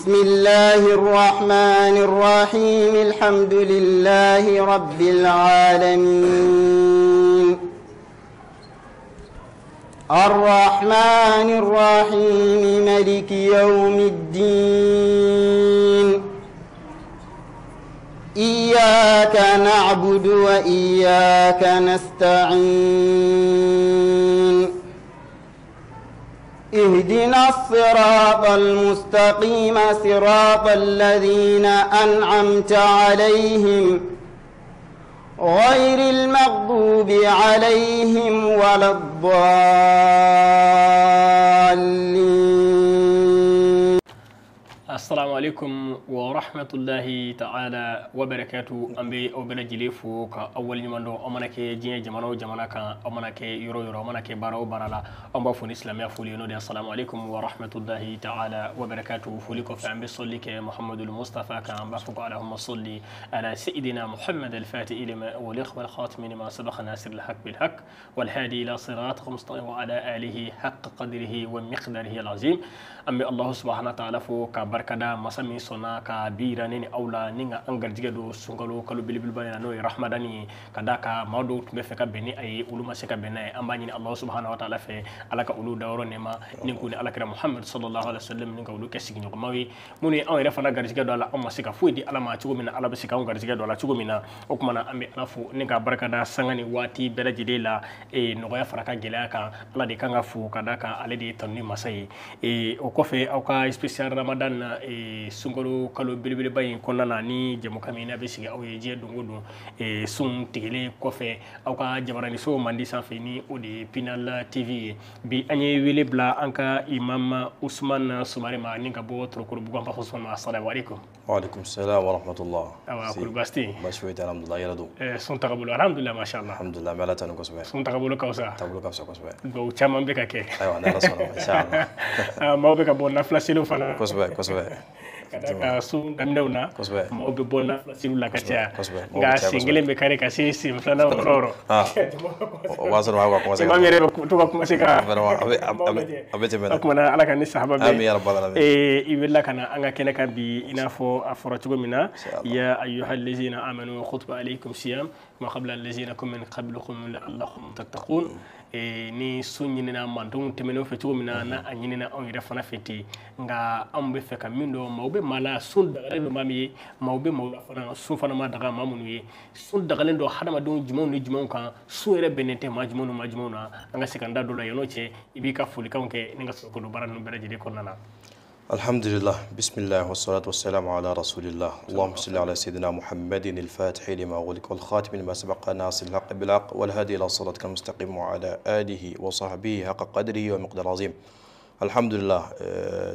بسم الله الرحمن الرحيم. الحمد لله رب العالمين. الرحمن الرحيم. ملك يوم الدين. إياك نعبد وإياك نستعين. اهدنا الصراط المستقيم صراط الذين أنعمت عليهم غير المغضوب عليهم ولا الضالين. السلام عليكم ورحمة الله تعالى وبركاته. An bɛ aw bɛɛ lajɛlen fo ka aw waleɲuman dɔn. Aw mana kɛ diɲɛ jamana o jamana kan, aw mana kɛ yɔrɔ o yɔrɔ, aw mana kɛ baara o baara la, an b'a fɔ ni silamɛya foli ye, n'o de ye assalamu alaikum wa rahmatullahi ta'ala wa barakatuh. Foli kɔfɛ, an bɛ sɔli kɛ Muhammadul Mustafa kan. An b'a fɔ ko allahumma salli ala sayyidina Muhammad al-fatihi lima ughliqa wal khatimi lima sabaqa nasir al-haq bil haqq wal hadi ila siratil mustaqim wa ala alihi haqqa qadrihi wa miqdarihi al-azim. An bɛ Allah subhanahu wa ta'ala fo ka barikada masa min sɔnna ka bi yira ne ni aw la ni ka an garijɛgɛ don sunkalo kalo belebeleba in na, n'o ye rahamadani ye, ka d'a kan maa dɔw tun bɛ fɛ ka bɛn ni a ye, olu ma se ka bɛn n'a ye. An b'a ɲini Allah subhanahu wa ta'ala fɛ, Ala ka olu dayɔrɔ nɛɛma ni k'u ni Alakira Muhammad sallallahu alaihi wa sallam ni ka olu kɛ sigiɲɔgɔnmaw ye. Minnu ye anw yɛrɛ fana garijɛgɛ don a la, anw ma se ka foyi di Ala ma cogo min na, Ala bɛ se k'anw garijɛgɛ don a la cogo min na. O tuma na, an bɛ Ala fo ni ka barikada sanga ni waati bɛɛ lajɛlen la. Nɔgɔya fara ka gɛlɛya kan, Ala de kan ka fo, ka d'a kan ale de ye tanuni masa ye. O kɔfɛ, aw ka spécial Ramadan na, sunkalo kalo belebeleba in kɔnɔna na, ni jɛmukan min n'a bɛ sigi aw ye diɲɛ don o don sun tigɛlen kɔfɛ, aw ka jabaraniso mandi sanfɛ, ni o de ye Pinal TV ye. Bi, an ye wele bila an ka imam Usman Sumare ma ni ka bɔ Torokorobugu. An b'a fɔ Usman ma assalamu alaikum. Wa alaikum salam wa rahmatullah. Awa, kori baasi tɛ yen? Baasi foyi tɛ, alhamdulillah. Yɛrɛ don? Sun tagabolo, alhamdulillah, masha Allah. Alhamdulillah, an bɛ Ala tanu kosɛbɛ. Sun tagabolo ka fisa. Taabolo ka fisa kosɛbɛ. Dugawu caman bɛ ka kɛ. Ayiwa, ni Ala sɔnna ma, inshallah. Maaw bɛ ka bɔ nafila seliw fana. Kosɛbɛ kosɛbɛ. Ka d'a kan sun daminɛw na, maaw bɛ bɔ nafila seliw la ka caya. Kosɛbɛ. Nka sen kelen bɛ kari ka se sen filanan yɔrɔ o yɔrɔ, o b'a sɔrɔ aw ka commencer. Imam yɛrɛ bɛ to ka commencer ka vraiment a bɛ tɛmɛ. O tuma na, Ala ka ni sahaba bɛn. Amin ya rabbal alamin. I wulila ka na an ka kɛnɛ kan bi, i n'a fɔ a fɔra cogo min na: ya ayyuhal ladzina amanu kutiba alaykum siyam ma qabla allazina kum min qablikum la'allakum tattaqun. Ni sun ɲinina mantonw tɛmɛnenw fɛ cogo min na, n'a a ɲinina anw yɛrɛ fana fɛ ten. Nka anw bɛ fɛ ka min dɔn, maaw bɛ maa la, sun dagalen don maa min ye, maaw bɛ maaw la fana, sun fana ma daga maa minnu ye. Sun dagalen don hadamadenw jumɛnw ni jumɛnw kan? Sun yɛrɛ bɛnnen tɛ maa jumɛnw ni maa jumɛnw na? An ka se k'an da don la. Yan'o cɛ, i b'i ka folikanw kɛ ni ka sɔrɔ ka don baara ninnu bɛɛ lajɛlen kɔnɔna na. Alhamdulillah, bismillah wassalatu wassalamu ala rasulillah. Allahumma salli ala sayyidina Muhammadin al-fatih lima ughliqa wal khatim lima sabaqa nasir al-haqq bil haqq wal hadi ila siratikal mustaqim wa ala alihi wa sahbihi haqqa qadrihi wa miqdar azim. Alhamdulillah,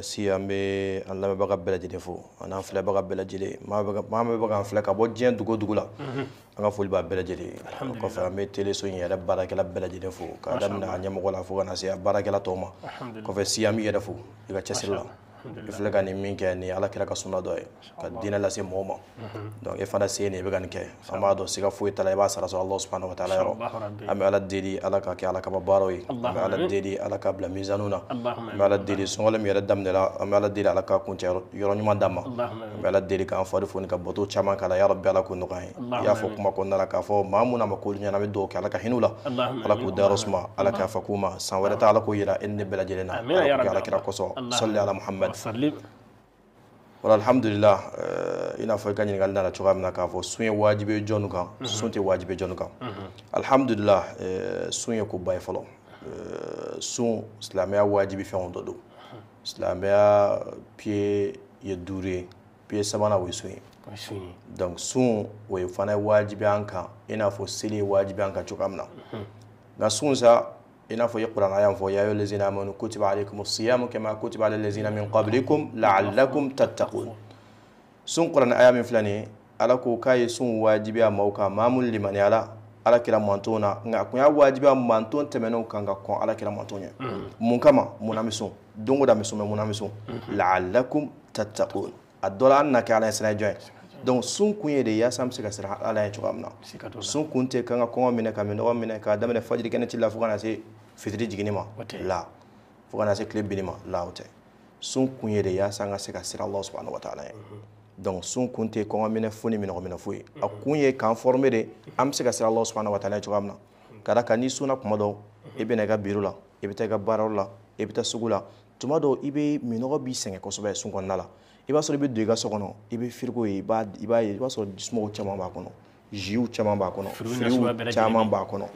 si an bɛ an lamɛnbaga bɛɛ lajɛlen fo, an n'an filɛbaga bɛɛ lajɛlen, maa min bɛ k'an filɛ ka bɔ diɲɛ dugu o dugu la, an ka foli b'a bɛɛ lajɛlen. O kɔfɛ, an bɛ teleso in yɛrɛ baarakɛla bɛɛ lajɛlen fo, k'a daminɛ a ɲɛmɔgɔ la fo ka na se a baarakɛla tɔw ma. Kɔfɛ, si an b'i yɛrɛ fo i ka cɛsiri la. I filɛ ka nin min kɛ nin ye, Ala kira ka sunna dɔ ye ka diinɛ lase mɔgɔw ma. Donc e fana se nin, i bɛ ka nin kɛ, an b'a dɔn siga foyi t'a la, i b'a sara sɔrɔ Allah subhanahu wa ta'ala yɔrɔ. An bɛ Ala deli, Ala ka kɛ Ala kama baaraw ye. An bɛ Ala deli, Ala ka bila mizanu na. An bɛ Ala deli, sunkalo min yɛrɛ daminɛra, an bɛ Ala deli, Ala ka kuncɛ yɔrɔ ɲuman d'an ma. An bɛ Ala deli k'an fari foni ka bato caman k'a la. Ya Rabbi, Ala k'o nɔgɔya an ye. I y'a fɔ kuma kɔnɔna la k'a fɔ maa mun n'a ma ko ɲɛna, an bɛ dugawu kɛ, Ala ka hinɛ u la, Ala k'u dayɔrɔ suma, Ala k'a fa k'u ma san wɛrɛ ta, Ala k'o yira e ni ne bɛɛ lajɛlen na. Ala k'o kɛ Ala kira kosɔn. Salli ala Muhammad. Wala, alhamdulillah. I n'a fɔ i ka ɲininkali nana cogoya min na k'a fɔ sun ye wajibi ye jɔnni kan, sun tɛ wajibi ye jɔnni kan. Alhamdulillah, sun ye koba ye fɔlɔ. Sun, silamɛya wajibi fɛnw dɔ don. Silamɛya pied ye duuru ye, pied sabanan, o ye sun ye. Donc sun, o ye fana ye wajibi an kan, i n'a fɔ seli ye wajibi an kan cogoya min na. Nka sun sa, i n'a fɔ i ye kuranɛ aya fɔ: ya ayyuhal ladzina amanu kutiba alaykumus siyamu kama kutiba alal ladzina min qablikum la'allakum tattaqun. Sun, kuranɛ aya min filɛ nin ye, Ala ko k'a ye sun wajibiya maaw kan, maa mun limaniyala Ala kira manton na. Nka a kun y'a wajibiya manton tɛmɛnenw kan ka kɔn Ala kira manton ɲɛ. Mun kama? Mun na bɛ sun don o don? An bɛ sun, mɛ mun na bɛ sun? La'allakum tattaqun. A dɔ la, an na kɛ Ala ɲɛ siran jɔn ye. Donc sun kun ye de yaasa an bɛ se ka siran Ala ɲɛ cogoya min na. Sun kun tɛ k'an ka kɔngɔ minɛ, ka minɔgɔ minɛ, k'a daminɛ fajiri kɛnɛ ci la fo ka na se fitiri jiginni ma la, fo ka na se tile binni ma la, o tɛ. Sun kun ye de yaasa an ka se ka siran Allah subahana wa taala ye. Donc sun kun tɛ kɔngɔ minɛ fu ni minɔgɔ minɛ fu ye. A kun ye k'an former de an bɛ se ka siran Allah subahana wa taala ye cogoya min na. Ka d'a kan n'i sunna kuma dɔw i bɛ na i ka bureau la, i bɛ taa i ka baarayɔrɔ la, i bɛ taa sugu la. Tuma dɔw i bɛ minɔgɔ b'i sɛgɛn kosɛbɛ sun kɔnɔna la. I b'a sɔrɔ i bɛ don i ka so kɔnɔ, i bɛ frigo ye, i b'a ye, i b'a sɔrɔ jisumaw caman b'a kɔnɔ, jus caman b'a kɔnɔ, fruits caman b'a kɔnɔ.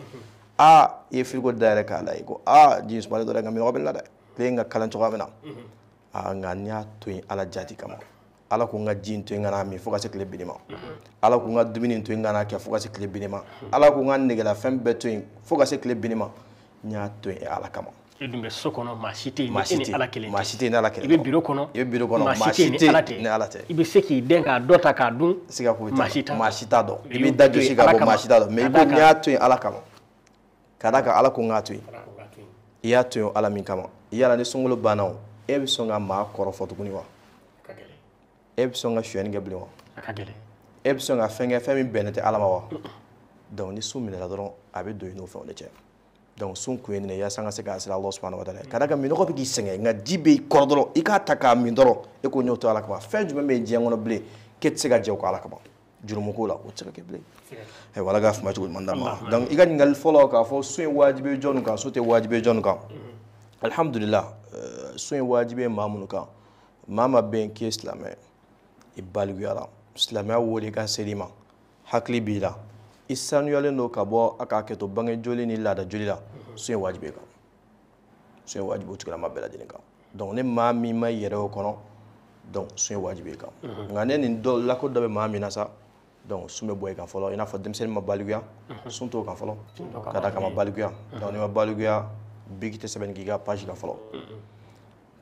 Aa i ye frigo dayɛlɛ k'a lajɛ ko aa ji sumalen dɔ dɛ, nka minɔgɔ bɛ n la dɛ, tile in ka kalan cogoya min na. Aa nka n y'a to yen Ala jati kama. Ala ko n ka ji in to yen ka n'a min fo ka se tile binni ma. Ala ko n ka dumuni to yen ka n'a kɛ fo ka se tile binni ma. Ala ko n ka negelafɛn bɛɛ to yen fo ka se tile binni ma. N y'a to yen Ala kama. E dun bɛ so kɔnɔ, maa si tɛ yen ni e ni Ala kelen tɛ. Maa si tɛ yen ni Ala kelen tɛ. I bɛ bureau kɔnɔ, i bɛ bureau kɔnɔ, maa si tɛ yen ni Ala tɛ. I bɛ se k'i dɛn k'a dɔ ta k'a dun. Siga foyi t'a la. Maa si t'a dɔn. I b'i da jɔsi k'a bɔ, maa si t'a dɔn. Mais i ko n y'a to yen Ala kama. Ka d'a kan Ala ko n k'a to yen. I y'a to yen Ala min kama. Yala ni sunkalo banna o, e bɛ sɔn ka maa kɔrɔfɔ tuguni wa? E bɛ sɔn ka sonyɛni kɛ bilen wa? E bɛ sɔn ka fɛn kɛ fɛn min bɛnnen tɛ Ala ma wa? Donc ni sun minɛra dɔrɔn a bɛ don i n'o fɛnw de cɛ. Donc sun kun ye nin ye yaasa an ka se k'a siran Allah subahana wa taala. Ka d'a kan minɔgɔ bɛ k'i sɛgɛn nka ji bɛ i kɔrɔ dɔrɔn i k'a ta k'a min dɔrɔn e ko n y'o to Ala kama. Fɛn jumɛn bɛ yen diɲɛ kɔnɔ bilen k'e tɛ se ka jɛ o kɔ Ala kama? Jurumu ko la o tɛ se ka kɛ bilen. Ayiwa Ala k'a faamuya cogo ɲuman d'an ma. Donc i ka ɲininkali fɔlɔ k'a fɔ sun ye wajibi ye jɔnni kan, sun tɛ wajibi ye jɔnni kan? Alhamdulillah, sun ye wajibi ye maa minnu kan, maa ma bɛn k'i ye silamɛ, i balikuyara, silamɛya wele ka ser'i ma, hakili b'i la, i sanuyalen don ka bɔ a k'a kɛ to bange joli ni laada joli la, sun ye wajibi kan. Sun ye wajibi o tigilama bɛɛ lajɛlen kan. Donc ni maa min ma yɛrɛ o kɔnɔ, donc sun ye wajibi kan. Nka ne nin dɔ lako dɔ bɛ maa min na sa, donc sun bɛ bɔ i kan fɔlɔ. I n'a fɔ denmisɛnnin ma balikuya, sun t'o kan fɔlɔ, ka d'a kan ma balikuya. Donc n'i ma balikuya, biki tɛ sɛbɛnni k'i ka page kan fɔlɔ.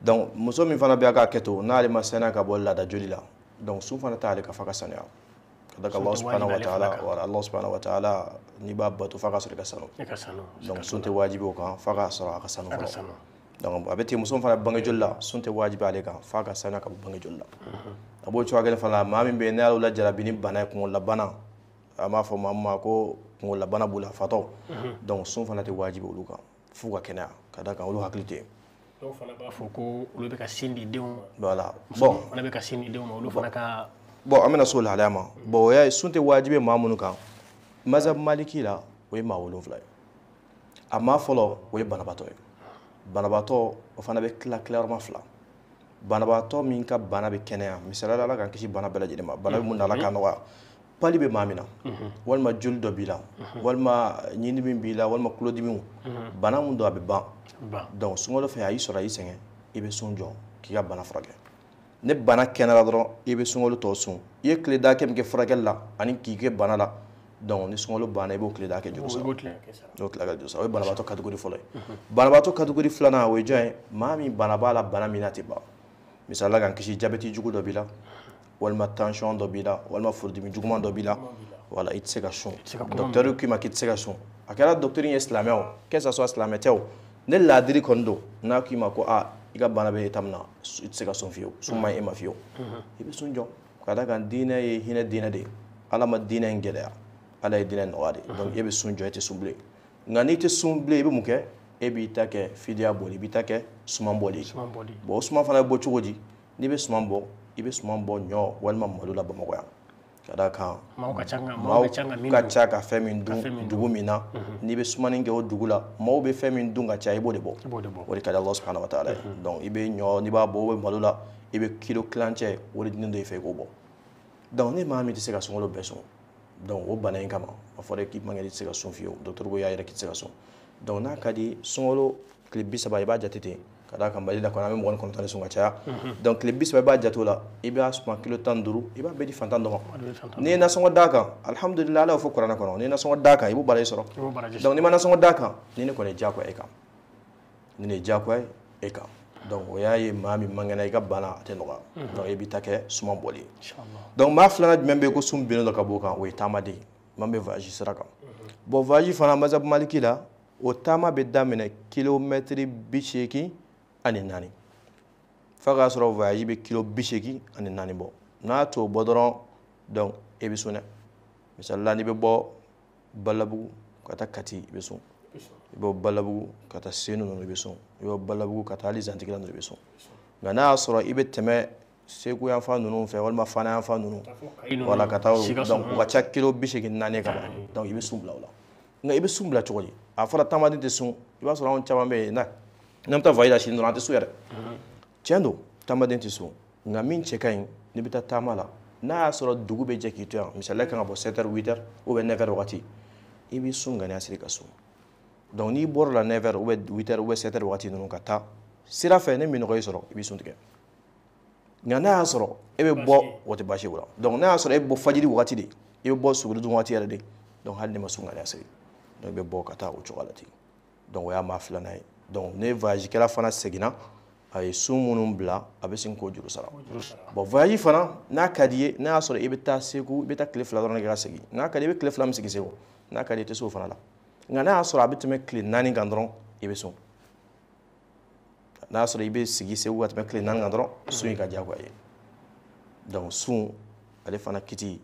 Donc muso min fana bɛ a k'a kɛ to n'ale ma saniya ka bɔ laada joli la, donc sun fana t'ale ka f'a ka saniya. Ka d'a kan Allah subahana wa taala, wala Allah subahana wa taala n'i b'a bato f'a ka sɔrɔ i ka sanu. Donc sun tɛ wajibi o kan f'a ka sɔrɔ a ka sanu fɔlɔ. Donc a bɛ ten muso fana bange joli la, sun tɛ wajibi ale kan f'a ka saniya ka bɔ bange joli la. A b'o cogoya kelen fana la, maa min bɛ yen n'a y'o lajarabi ni bana ye kunkololabana, an b'a fɔ maa min ma ko kunkololabana b'u la, fatɔ. Donc sun fana tɛ wajibi olu kan f'u ka kɛnɛya, ka d'a kan olu hakili tɛ yen. Dɔw fana b'a fɔ ko olu bɛ ka sin di denw ma. Voilà. Bon, fana bɛ ka sin di denw ma, olu fana ka bon an bɛna s'o lahalaya ma. Bon o y'a ye sun tɛ wajibi maa minnu kan, mazhab maliki la o ye maa 7 ye. A maa fɔlɔ o ye banabaatɔ ye. Banabaatɔ o fana bɛ tila tilayɔrɔma 2. Banabaatɔ min ka bana bɛ kɛnɛya, misaliya la Ala k'an kisi bana bɛɛ lajɛlen ma, bana bɛ mun na Ala k'a nɔgɔya. Pali bɛ maa min na, walima joli dɔ b'i la, walima ɲindimi b'i la, walima tulodimiw, bana mun don a bɛ ban. Donc sunkalo fɛ a y'i sɔrɔ a y'i sɛgɛn, i bɛ sun jɔ k'i ka bana furakɛ. Ni bana kɛnɛyara dɔrɔn i bɛ sunkalo tɔ sun. I ye tile da hakɛ min kɛ furakɛli la ani k'i kɛ bana la, donc ni sunkalo banna i b'o tile da hakɛ juru sara. O tile hakɛ juru sara. O ye banabaatɔ catégorie fɔlɔ ye. Banabaatɔ catégorie filanan o ye jɔn ye? Maa min bana b'a la, bana min n'a tɛ ban. Misali la k'an kisi jabɛti jugu dɔ b'i la, walima tension dɔ b'i la, walima furudimi juguman dɔ b'i la, voilà i tɛ se ka sun. Docteur k'i ma k'i tɛ se ka sun. A kɛra docteur ye silamɛ o, que ça soit silamɛ tɛ o, ne laadiri kɔni don n'a k'i ma ko aa i ka bana bɛ état min na, i tɛ se ka sun fiyewu, sun man ɲi e ma fiyewu, i bɛ sun jɔ. Ka d'a kan diinɛ ye hinɛ diinɛ de ye, Ala ma diinɛ in gɛlɛya, Ala ye diinɛ nɔgɔya de. Donc e bɛ sun jɔ, e tɛ sun bilen. Nka n'i tɛ sun bilen, i bɛ mun kɛ? E b'i ta kɛ fidiya bɔli, i b'i ta kɛ suman bɔli. Bon o suman fana bɛ bɔ cogo di? N'i bɛ suman bɔ, i bɛ suman bɔ ɲɔ walima malo la Bamakɔ yan. Ka d'a kan maaw ka ca ka fɛn min dun dugu min na, n'i bɛ sumani kɛ o dugu la, maaw bɛ fɛn min dun ka caya, i b'o de bɔ. O de ka di Allah subahana wa taala ye. Donc i bɛ ɲɔ, n'i b'a bɔ o bɛ malo la, i bɛ kilo tilancɛ o de ɲini don i fɛ i k'o bɔ. Donc ni maa min tɛ se ka sunkalo bɛɛ sun, donc o bana in kama a fɔra k'i man kɛ i tɛ se ka sun fiyewu, docteur ko y'a yɛrɛ k'i tɛ se ka sun. Donc n'a ka di sunkalo tile 30 i b'a jate ten, ka d'a kan Mali la kɔni an bɛ 29 de sun ka caya. Donc tile 30 i b'a jate o la, i b'a suma kilo 15, i b'a bɛɛ di fantan dɔ ma. N'i ye nasɔngɔ d'a kan, alhamdulillah Ala y'o fɔ kuranɛ kɔnɔ, n'i ye nasɔngɔ d'a kan i b'o baraji sɔrɔ. Donc n'i ma nasɔngɔ d'a kan, ni ne kɔni ye diyagoya e kan, ni ne ye diyagoya e kan. Donc o y'a ye maa min man kɛnɛ i ka bana a tɛ nɔgɔya. Donc i b'i ta kɛ suman bɔli ye. Donc maa filanan jumɛn bɛ yen ko sun binnen don ka bɔ o kan, o ye taamaden, maa min bɛ voyage sira kan. Bon voyage fana mazhab maliki la, o taama bɛ daminɛ kilomɛtiri 84. F'a k'a sɔrɔ voyage bɛ kilo 84 bɔ. N'a t'o bɔ dɔrɔn, donc e bɛ sun dɛ. Misali la n'i bɛ bɔ Balabugu ka taa Kati, i bɛ sun. I bɛ bɔ Balabugu ka taa Senu ninnu, i bɛ sun. I bɛ bɔ Balabugu ka taa hali Zantigila ninnu, i bɛ sun. Nka n'a y'a sɔrɔ i bɛ tɛmɛ Segu yanfan ninnu fɛ walima Fana yanfan ninnu, voilà, ka taa, donc o ka ca kilo 84 ka ban. Donc i bɛ sun bila o la. Nka i bɛ sun bila cogo di? A fɔra taamaden tɛ sun. I b'a sɔrɔ anw caman bɛ yen, n'an bɛ taa voyage la sini dɔrɔn, an tɛ sun yɛrɛ. Tiɲɛ don, taamaden tɛ sun, nka min cɛ ka ɲi, n'i bɛ taa taama la, n'a y'a sɔrɔ dugu bɛ jɛ k'i to yan, misaliya kan ka bɔ 7 heures, 8 heures ou bien 9 heures wagati, i b'i sun ŋaniya siri ka sun. Donc n'i bɔra la 9 heures ou bien 8 heures ou bien 7 heures wagati ninnu ka taa sira fɛ, ni minnɔgɔ y'i sɔrɔ, i b'i sun tigɛ. Nka n'a y'a sɔrɔ e bɛ bɔ, o tɛ baasi ye o la. Donc n'a y'a sɔrɔ e bɛ bɔ fajiri wagati de, i bɛ bɔ suguri dun wagati yɛrɛ de, donc hali n'i ma sun ŋaniya siri, donc i bɛ bɔ ka taa o cogoya la ten. Donc o y'a maa filanan ye. Donc ni voyage kɛla fana seginna, a ye sun minnu bila, a bɛ segin k'o juru sara. Bon, voyage fana, n'a ka di ye, n'a y'a sɔrɔ i bɛ taa Segu, i bɛ taa tile 2 dɔrɔn de kɛ ka segin, n'a ka di i bɛ tile 2 min sigi Segu, n'a ka di i tɛ se o fana la. Nka n'a y'a sɔrɔ a bɛ tɛmɛ tile 4 kan dɔrɔn, i bɛ sun. N'a y'a sɔrɔ i bɛ sigi Segu ka tɛmɛ tile 4 kan dɔrɔn, sun in ka diyagoya ye. Donc sun ale fana kiti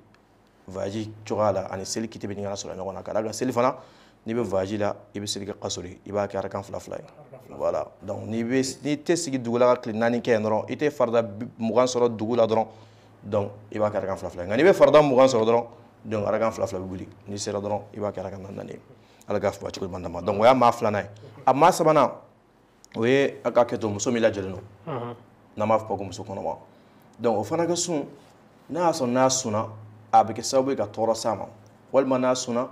voyage cogoya la ani seli kiti bɛ ɲɔgɔn sɔrɔ ɲɔgɔn na. Ka d'a kan seli fana, n'i bɛ voyage la, i bɛ seli kɛ kasori, i b'a kɛ arakan 2 2 ye. Voilà. Donc n'i tɛ sigi dugu la ka tile 4 kɛ yen dɔrɔn, i tɛ farida 20 sɔrɔ dugu la dɔrɔn, donc i b'a kɛ arakan 2 2 ye. Nka n'i bɛ farida 20 sɔrɔ dɔrɔn, donc arakan 2 2 bɛ wuli. N'i sera dɔrɔn, i b'a kɛ arakan 4 ye. Ala k'a faamu cogo ɲuman d'an ma. Donc o y'a maa filanan ye. A maa sabanan, o ye a ka kɛ to muso min lajɔlen don, n'an b'a fɔ ko muso kɔnɔma. Donc o fana ka sun, n'a y'a sɔrɔ n'a sunna, a bɛ kɛ sababu ye ka tɔɔrɔ s'a ma, walima n'a sunna,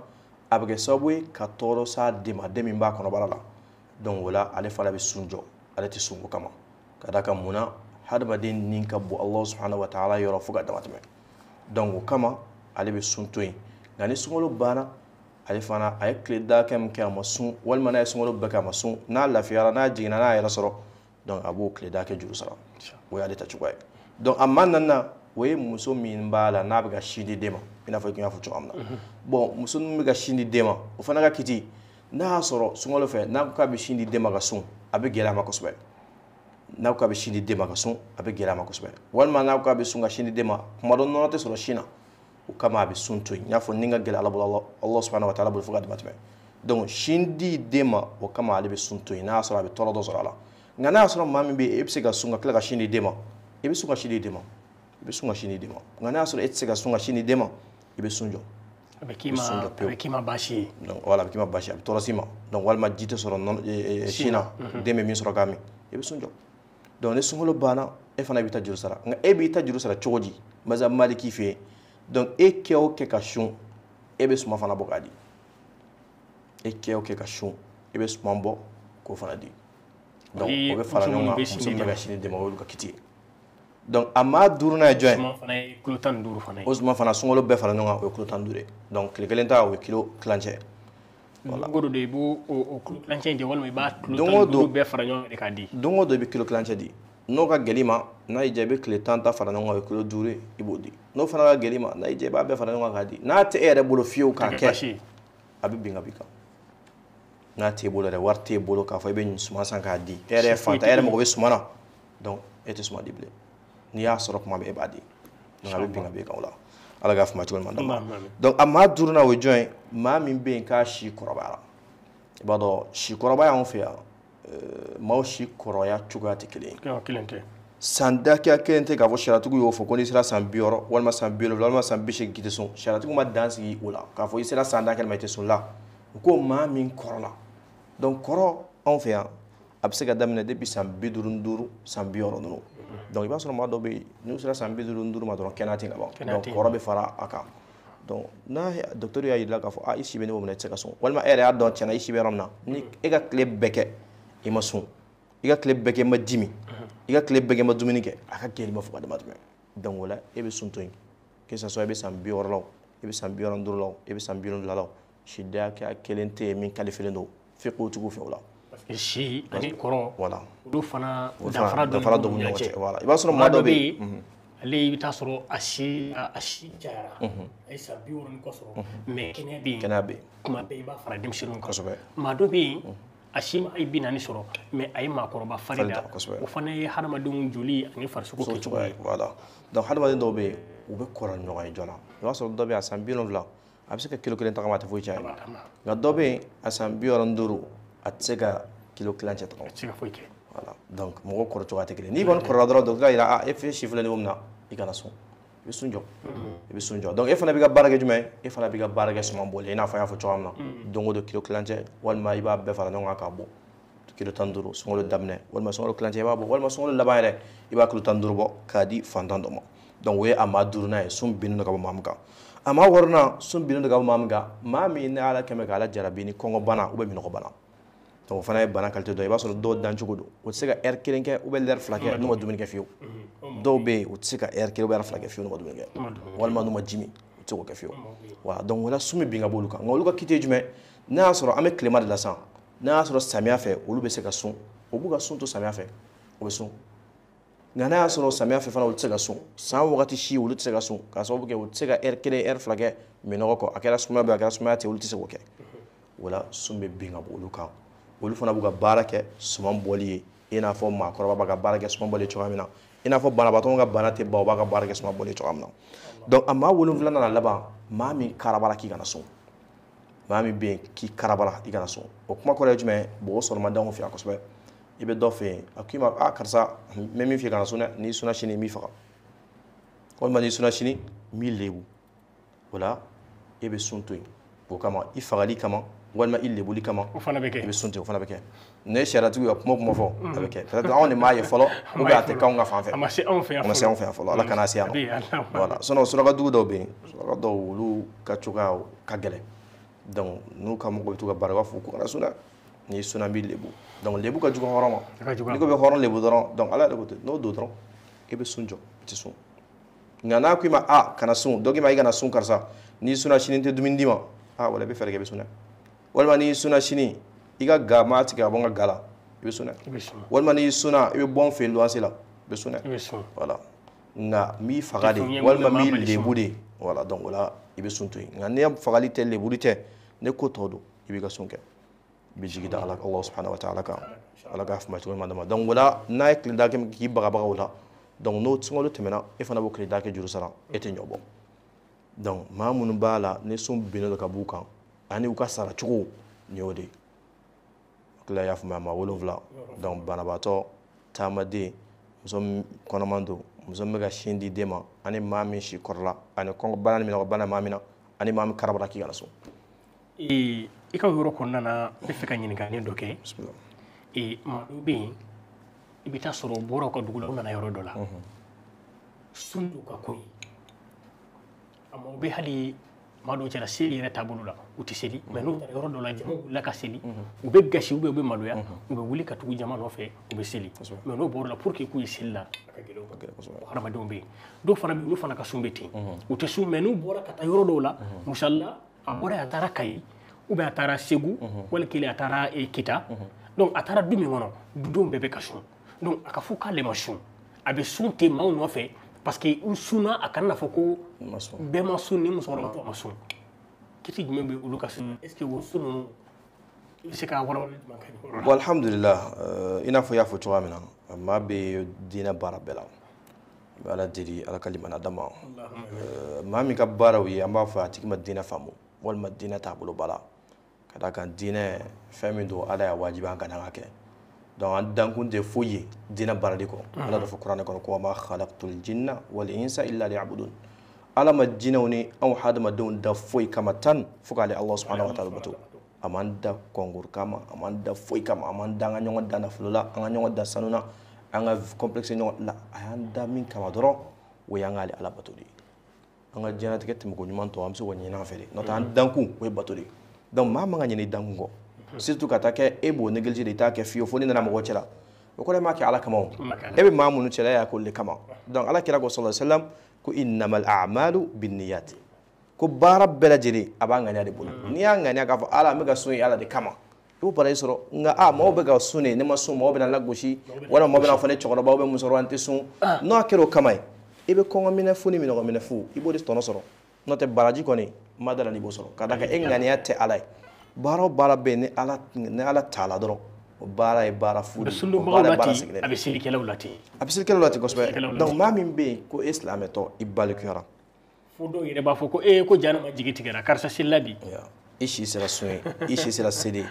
a bɛ kɛ sababu ye ka tɔɔrɔ s'a den ma, den min b'a kɔnɔbara la. Donc o la, ale fana bɛ sun jɔ, ale tɛ sun o kama. Ka d'a kan mun na, hadamaden ni ka bon Allah subhanahu wa ta'ala yɔrɔ fo ka dama tɛmɛ. Donc o kama, ale bɛ sun to yen. Nka ni sunkalo banna, ale fana a ye tile dakɛ min kɛ a ma sun, walima n'a ye sunkalo bɛɛ kɛ a ma sun, n'a lafiyara, n'a jiginna, n'a yɛrɛ sɔrɔ, donc a b'o tile dakɛ juru sara. O y'ale ta cogoya ye. Donc a maa naaninan, o ye muso min b'a la n'a bɛ ka sin di den ma, i n'a fɔ i kun y'a fɔ cogoya min na. Bon, muso min bɛ ka sin di den ma, o fana ka kiti, n'a y'a sɔrɔ sunkalo fɛ, n'a ko k'a bɛ sin di den ma ka sun, a bɛ gɛlɛya a ma kosɛbɛ. N'a ko k'a bɛ sin di den ma ka sun, a bɛ gɛlɛya a ma kosɛbɛ. Walima n'a ko k'a bɛ sun ka sin di den ma, kuma dɔ nɔnɔ tɛ sɔrɔ sin na, o kama a bɛ sun to yen. N y'a fɔ ni ka gɛlɛya Ala bolo, Allah subhanahu wa ta'ala bolo fo ka dama tɛmɛ. Donc sin di den ma, o kama ale bɛ sun to yen, n'a y'a sɔrɔ a bɛ tɔɔrɔ dɔ sɔrɔ a la. Nka n'a y'a sɔrɔ maa min bɛ yen, e bɛ se ka sun ka tila ka sin di den ma, i bɛ sun ka sin di den ma, i bɛ sun ka sin di den ma. Nka n'a y'a sɔrɔ e tɛ se ka sun ka sin di den ma, i bɛ sun jɔ. A bɛ k'i ma baasi ye. Donc voilà, a bɛ k'i ma baasi ye, a bɛ tɔɔrɔ s'i ma. Donc walima ji tɛ sɔrɔ nɔnɔ sin na, den bɛ min sɔrɔ k'a min, i bɛ sun jɔ. Donc ni sunkalo banna, e fana b'i ta juru sara. Nka e b'i ta juru sara cogo di? Mazhab Maliki fɛ yen. Donc e kɛ o kɛ ka sun, e bɛ suman fana bɔ k'a di. E kɛ o kɛ ka sun, e bɛ suman bɔ k'o fana di. Donc o bɛ fara ɲɔgɔn kan, muso min bɛ ka sin di den ma, o y'olu ka kiti ye. Donc a maa duurunan ye jɔn ye? Suman fana ye kilo 15 fana ye. O suman fana, sunkalo bɛɛ fara ɲɔgɔn kan, o ye kilo 15 ye. Donc tile kelen ta, o ye kilo tilancɛ. Don o don i b'o o kilo tilancɛ di, walima i b'a kilo 15 bɛɛ fara ɲɔgɔn kan de k'a di? Don o don i bɛ kilo tilancɛ di. N'o ka gɛlɛn i ma, n'a y'i diya i bɛ tile 10 ta fara ɲɔgɔn kan, o ye kilo 5 ye, i b'o di. N'o fana ka gɛlɛn i ma, n'a y'i diya i b'a bɛɛ fara ɲɔgɔn kan k'a di. N'a tɛ e yɛrɛ bolo fiyewu k'a kɛ, a bɛ bin ka b'i kan. N'a t'e bolo yɛrɛ, wari t'e bolo k'a fɔ i bɛ suman san k'a di, e yɛrɛ ye fantan, e yɛrɛ mago bɛ suman na, donc e tɛ suman di bilen. N'i y'a sɔrɔ kuma bɛɛ, e b'a di. Donc a bɛ bin ka b'i kan o la. Ala k'a faamuya cogo ɲuman d'an ma. Donc a maa duurunan, o ye jɔn ye? Maa min bɛ yen k'a si kɔrɔbayara. I b'a dɔn si kɔrɔbaya anw fɛ yan, maaw si kɔrɔya cogoya tɛ kelen ye. Kelen tɛ. San dakɛya kelen tɛ k'a fɔ sariyatigiw y'o fɔ ko n'i sera san 60 walima san 70 walima san 80 k'i tɛ sun. Sariyatigiw ma dan sigi o la k'a fɔ i sera san dakɛ ma i tɛ sun la. U ko maa min kɔrɔla. Donc kɔrɔ anw fɛ yan, a bɛ se ka daminɛ depuis san 55, san 60 ninnu. Donc i b'a sɔrɔ maa dɔw bɛ yen, n'u sera san 55 ma dɔrɔn, kɛnɛya tɛ ka ban. Donc kɔrɔ bɛ fara a kan. Donc n'a docteur y'a jira k'a fɔ i si bɛ niveau min na, i tɛ se ka sun, walima e yɛrɛ y'a dɔn tiɲɛna i si bɛ yɔrɔ min na, ni e ka tile bɛɛ kɛ i ma sun, i ka tile bɛɛ kɛ i ma ji min, i ka tile bɛɛ kɛ i ma dumuni kɛ, a ka gɛlɛn i ma fo ka dama tɛmɛ. Donc o la, e bɛ sun to yen, que ça soit i bɛ san 60 la o, i bɛ san 65 la o, i bɛ san 70 la o, si dakɛya kelen tɛ yen min qualifié don fiqhutigiw fɛ o la. Parce que si ani kɔrɔ, voilà, olu fana danfara dɔ b'u ni ɲɔgɔn cɛ. Voilà, i b'a sɔrɔ maa dɔ bɛ yen, ale i bɛ taa sɔrɔ a si cayara, a ye san 60 ni kɔ sɔrɔ, mais kɛnɛya bɛ yen. Kɛnɛya bɛ yen. Kuma bɛɛ i b'a fara denmisɛnninw kan. Kosɛbɛ. Maa dɔ bɛ yen, a si ma 40 sɔrɔ, mais a ye maakɔrɔba fari da. O fana ye hadamadenw joli ani farisogo kɛcogo ye. Voilà. Donc hadamaden dɔw bɛ yen, u bɛ kɔrɔ ni ɲɔgɔn ye joona. I b'a sɔrɔ dɔ bɛ yen, a san 70, a bɛ se ka kilo 1 tagama, a tɛ foyi tiɲɛ a ye. Nka dɔ bɛ yen, a san 65, a tɛ se ka kilo tilancɛ tagama. A tɛ se ka foyi kɛ. Voilà, donc mɔgɔ kɔrɔ cogoya tɛ kelen. N'i kɔni kɔrɔla dɔrɔn, docteur y'a jira, ah, e fɛ si filɛ niveau min na, i kana sun, i bɛ sun jɔ, i bɛ sun jɔ. Donc e fana b'i ka baara kɛ jumɛn ye? E fana b'i ka baara kɛ suman bɔli, i n'a fɔ an y'a fɔ cogoya min na, don o don kilo kilancɛ, walima i b'a bɛɛ fara ɲɔgɔn kan k'a bɔ kilo 15 sunkalo daminɛ, walima sunkalo kilancɛ i b'a bɔ, walima sunkalo laban yɛrɛ i b'a kilo 15 bɔ k'a di fantan dɔ ma. Donc o ye a maa duurunan ye, sun binnen don ka bɔ maa min kan. A maa wɔɔrɔnan, sun binnen don ka bɔ maa min kan, maa min ni Ala kɛmɛ k'ala jarabi ni kɔngɔbana ou bien minɔgɔbana. Donc o fana ye bana qualité dɔ ye. I b'a sɔrɔ dɔw dancogo don, o tɛ se ka heure kelen kɛ ou bien heure fila kɛ n'u ma dumuni kɛ fiyewu. Dɔw bɛ yen, u tɛ se ka heure kelen ou bien heure fila kɛ fiyewu n'u ma dumuni kɛ, walima n'u ma ji min, u tɛ se k'o kɛ fiyewu. Voilà, donc o la sun bɛ bin ka bɔ olu kan. Nka olu ka kiti ye jumɛn? N'a y'a sɔrɔ an bɛ tilema de la sisan, n'a y'a sɔrɔ samiya fɛ olu bɛ se ka sun, o b'u ka sun to samiya fɛ, o bɛ sun. Nka n'a y'a sɔrɔ samiya fɛ fana olu tɛ se ka sun, san wagati si olu tɛ se ka sun, k'a sababu kɛ u tɛ se ka heure kelen heure fila kɛ minɔgɔ kɔ, a kɛra sumaya bɛ, a kɛra sumaya tɛ, olu tɛ se k'o kɛ. O la sun bɛ bin ka bɔ olu kan. Olu fana b'u ka baara kɛ suman bɔli ye, i n'a fɔ maakɔrɔba b'a ka baara kɛ suman bɔli ye cogoya min na, i n'a fɔ banabaatɔ ka bana tɛ ban, o b'a ka baara kɛ suman bɔli ye cogoya min na. Donc a maa wolonwula nana laban, maa min karabara k'i kana sun, maa min bɛ yen k'i karabara i kana sun. O kuma kɔrɔ ye jumɛn ye? Bon, o sɔrɔ man di anw fɛ yan kosɛbɛ. I bɛ dɔ fɛ yen, a k'i ma, ah, karisa, n bɛ min f'i ye, kana sun dɛ, n'i sunna sini n b'i faga, walima n'i sunna sini n b'i lebu. O la e bɛ sun to yen o kama, i fagali kama walima i lebuli kama, o fana bɛ kɛ. I bɛ sun ten, o fana bɛ kɛ. Ne sariyatigiw ka kuma kuma fɔ, a bɛ kɛ. Peut-être anw de m'a ye fɔlɔ, ou bien a tɛ k'anw ka fan fɛ. A ma se anw fɛ yan. A ma se anw fɛ yan fɔlɔ, Ala kana se yan nɔ. Voilà, sinon surakadugu dɔw bɛ yen, suraka dɔw olu ka cogoya ka gɛlɛn. Donc n'u ka mɔgɔw bɛ t'u ka baara, u b'a fɔ ko kana sun dɛ, n'i sunna n b'i lebu. Donc lebu ka jugu hɔrɔn ma. N'i ko bɛ hɔrɔn lebu dɔrɔn, donc Ala yɛrɛ ko ten, n'o don dɔrɔn e bɛ sun jɔ, i tɛ sun. Nka n'a ko i ma, a kana sun, dɔ k'i ma i kana sun karisa, n'i sunna sini n tɛ dumuni d'i ma, ah, wala i bɛ fɛɛrɛ kɛ i bɛ sun dɛ. Walima n'i sunna sini i ka ga maa tigɛ ka bɔ n ka ga la, i bɛ sun dɛ. Walima n'i sunna i bɛ bɔ n fɛ yen luwanse la, i bɛ sun dɛ. Voilà, nka n b'i faga de, walima n b'i lebu de. Voilà, donc o la i bɛ sun to yen. Nka n'i fagali tɛ, lebuli tɛ, ne ko tɔ don, i b'i ka sun kɛ, i bɛ jigi da Ala, Allah subhanahu wa ta'ala kan, Ala k'a faamuya cogo ɲuman d'a ma. Donc o la n'a ye tile da kɛ k'i bagabaga o la, donc n'o sunkalo tɛmɛna, e fana b'o tile da kɛ juru sara, e tɛ ɲɔ bɔ. Donc maa minnu b'a la ni sun binnen don ka b'u kan ani u ka sara cogo, nin y'o de ye. Tila y'a faamuya, maa wolonwula. Donc banabaatɔ, taamaden, muso min kɔnɔman don, muso min bɛ ka sin di den ma, ani maa min si kɔrɔla, ani kɔngɔ bana ni minɔgɔ bana maa min na, ani maa min karabara k'i kana so. I ka yɔrɔ kɔnɔna na, n bɛ fɛ ka ɲininkali dɔ kɛ. Maa dɔw bɛ yen, i bɛ taa sɔrɔ u bɔra u ka dugu la, u nana yɔrɔ dɔ la, sun t'u ka ko ye. A ma, u bɛ hali maa dɔw cɛla seli yɛrɛ taabolo la, u tɛ seli, mais n'u taara yɔrɔ dɔ la, jama wulila ka seli, u bɛ gasi ou bien u bɛ maloya, u bɛ wuli ka tugu jama nɔfɛ, u bɛ seli. Mais n'o bɔra la, pour que k'u ye seli la, a ka gɛlɛn u ma. Hadamadenw bɛ yen, dɔw fana bɛ yen, olu fana ka sun bɛ ten, u tɛ sun, mais n'u bɔra ka taa yɔrɔ dɔw la, misali la, a bɔra yen, a taara Kayi ou bien a taara Segu, wali kelen a taara Kita. Donc a taara du min kɔnɔ, dudenw bɛɛ bɛ ka sun. Donc a ka fɔ k'ale ma sun, a bɛ sun ten maaw nɔfɛ, parce que n sunna, a kana fɔ ko bɛɛ ma sun, ni musokɔrɔba tɔ ma sun. Kiti jumɛn bɛ olu ka sun? Est ce que o sun ninnu, i bɛ se k'a walawalali jumɛn kɛ nin yɔrɔ la? Bon, alhamdulillah, i n'a fɔ i y'a fɔ cogoya min na, maa bɛ diinɛ baara bɛɛ la. N bɛ Ala deli, Ala ka limaniya d'a ma. Maa min ka baaraw ye, an b'a fɔ a tigi ma diinɛ faamu walima diinɛ taabolo ba la, ka d'a kan diinɛ fɛn min don, Ala y'a wajibi an kan an ka kɛ. Donc an dankun tɛ foyi ye diinɛ baarali kɔ. Ala dɔ fɔ kuranɛ kɔnɔ ko wa ma khalaqtul jinna wal insa illa liya'budun. Ala ma jinɛw ni anw hadamadenw da foyi kama tan fo k'ale Allah subhanahu wa ta'ala bato. A m'an da concours kama, a m'an da foyi kama, a m'an da an ka ɲɔgɔn da nafolo la, an ka ɲɔgɔn da sanu na, an ka complexe ɲɔgɔn la. A y'an da min kama dɔrɔn, o y'an k'ale Ala bato de ye. An ka diɲɛlatigɛ tɛmɛko ɲuman tɔ, an bɛ se k'o ɲini an fɛ de, n'o tɛ an dankun o ye bato de ye. Donc maa man ka ɲinɛ i dankun kɔ, surtout ka taa kɛ e b'o négliger de, i t'a kɛ fiyewu fo n'i nana mɔgɔw cɛla. O kɔrɔ ye m'a kɛ Ala kama o, e bɛ maa minnu cɛla, e y'a k'olu de kama. Donc Ala kira ko sallallahu alaihi wasallam ko innamal a'malu binniyat, ko baara bɛɛ lajɛlen a b'a ŋaniya de bolo. N'i y'a ŋaniya k'a fɔ Ala, n bɛ ka sun ye Ala de kama, i b'o baraji sɔrɔ. Nka a maaw bɛ ka sun de, ne ma sun, maaw bɛna lagosi, walima maaw bɛna fɔ ne cɛkɔrɔba ou bien musokɔrɔba n tɛ sun. N'a kɛra o kama ye, i bɛ kɔngɔ minɛ fu ni minɔgɔ minɛ fu, i b'o de tɔnɔ sɔrɔ. N'o tɛ baraji kɔni ma da la n'i b'o sɔrɔ, ka d'a kan e ŋaniya tɛ Ala ye. Baara o baara bɛ yen, ni Ala t'a la dɔrɔn, o baara ye baara fu de ye. O baara ye baara sigilen ye. A bɛ selikɛlaw la ten. A bɛ selikɛlaw la ten kosɛbɛ. Donc maa min bɛ yen ko e silamɛtɔ, i balikuyara. Fo dɔw yɛrɛ b'a fɔ ko ee, ko janama jigi tigɛra, karisa selila bi. I si sera sun ye, i si sera seli ye,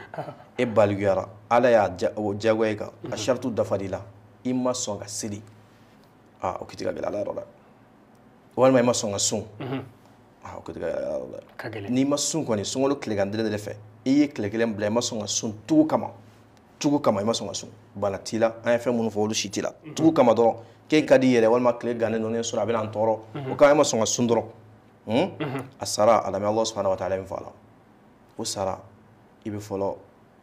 e baliguyara, Ala y'a diyagoya i kan, a saritiw dafara i la, i ma sɔn ka seli, aa o kiti ka gɛlɛn Ala yɔrɔ dɛ. Walima i ma sɔn ka sun, aa o kiti ka gɛlɛn Ala yɔrɔ dɛ. N'i ma sun kɔni, sunkalo tilegan dɛrɛ dɛrɛ fɛ, i ye tile kelen bila, i ma sɔn ka sun tugu kama, tugu kama i ma sɔn ka sun, bana t'i la, an ye fɛn minnu fɔ olu si t'i la, tugu kama dɔrɔn k'e ka di i yɛrɛ, walima tile gannen don ne sɔrɔ a bɛna n tɔɔrɔ, o kama i ma sɔn ka sun dɔrɔn, a sara a lamɛn Allah subhanahu wa ta'ala min fɔ a la, o sara i bɛ fɔlɔ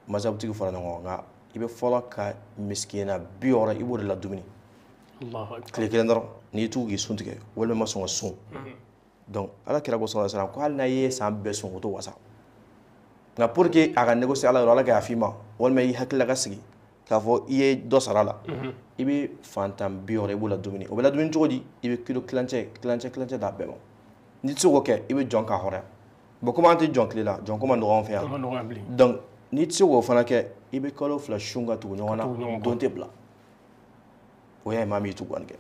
mazhabutigi fɔra ɲɔgɔn kan, nka i bɛ fɔlɔ ka misikina 60 i b'o de la dumuni tile kelen dɔrɔn, n'i tugu k'i sun tigɛ walima i ma sɔn ka sun. Donc Ala kira ko sallallahu alaihi wasallam ko hali n'a ye san bɛɛ sun o t'o wasa, nka pour que a ka négocier Ala yɔrɔ, Ala ka yafa i ma, walima i hakili ka sigi k'a fɔ i ye dɔ sara la, i bɛ fantan 60 i b'o la dumuni. O bɛ la dumuni cogo di? I bɛ kilo kilancɛ kilancɛ kilancɛ d'a bɛɛ ma. N'i tɛ se k'o kɛ, i bɛ jɔn k'a hɔrɔnya. Bon, komi an tɛ jɔn tile la, jɔn ko ma nɔgɔn an fɛ yan. Donc n'i tɛ se k'o fana kɛ, i bɛ kalo 2 sun ka tugu ɲɔgɔn na, don tɛ bila. O y'a ye maa min y'i tugu ka nin kɛ.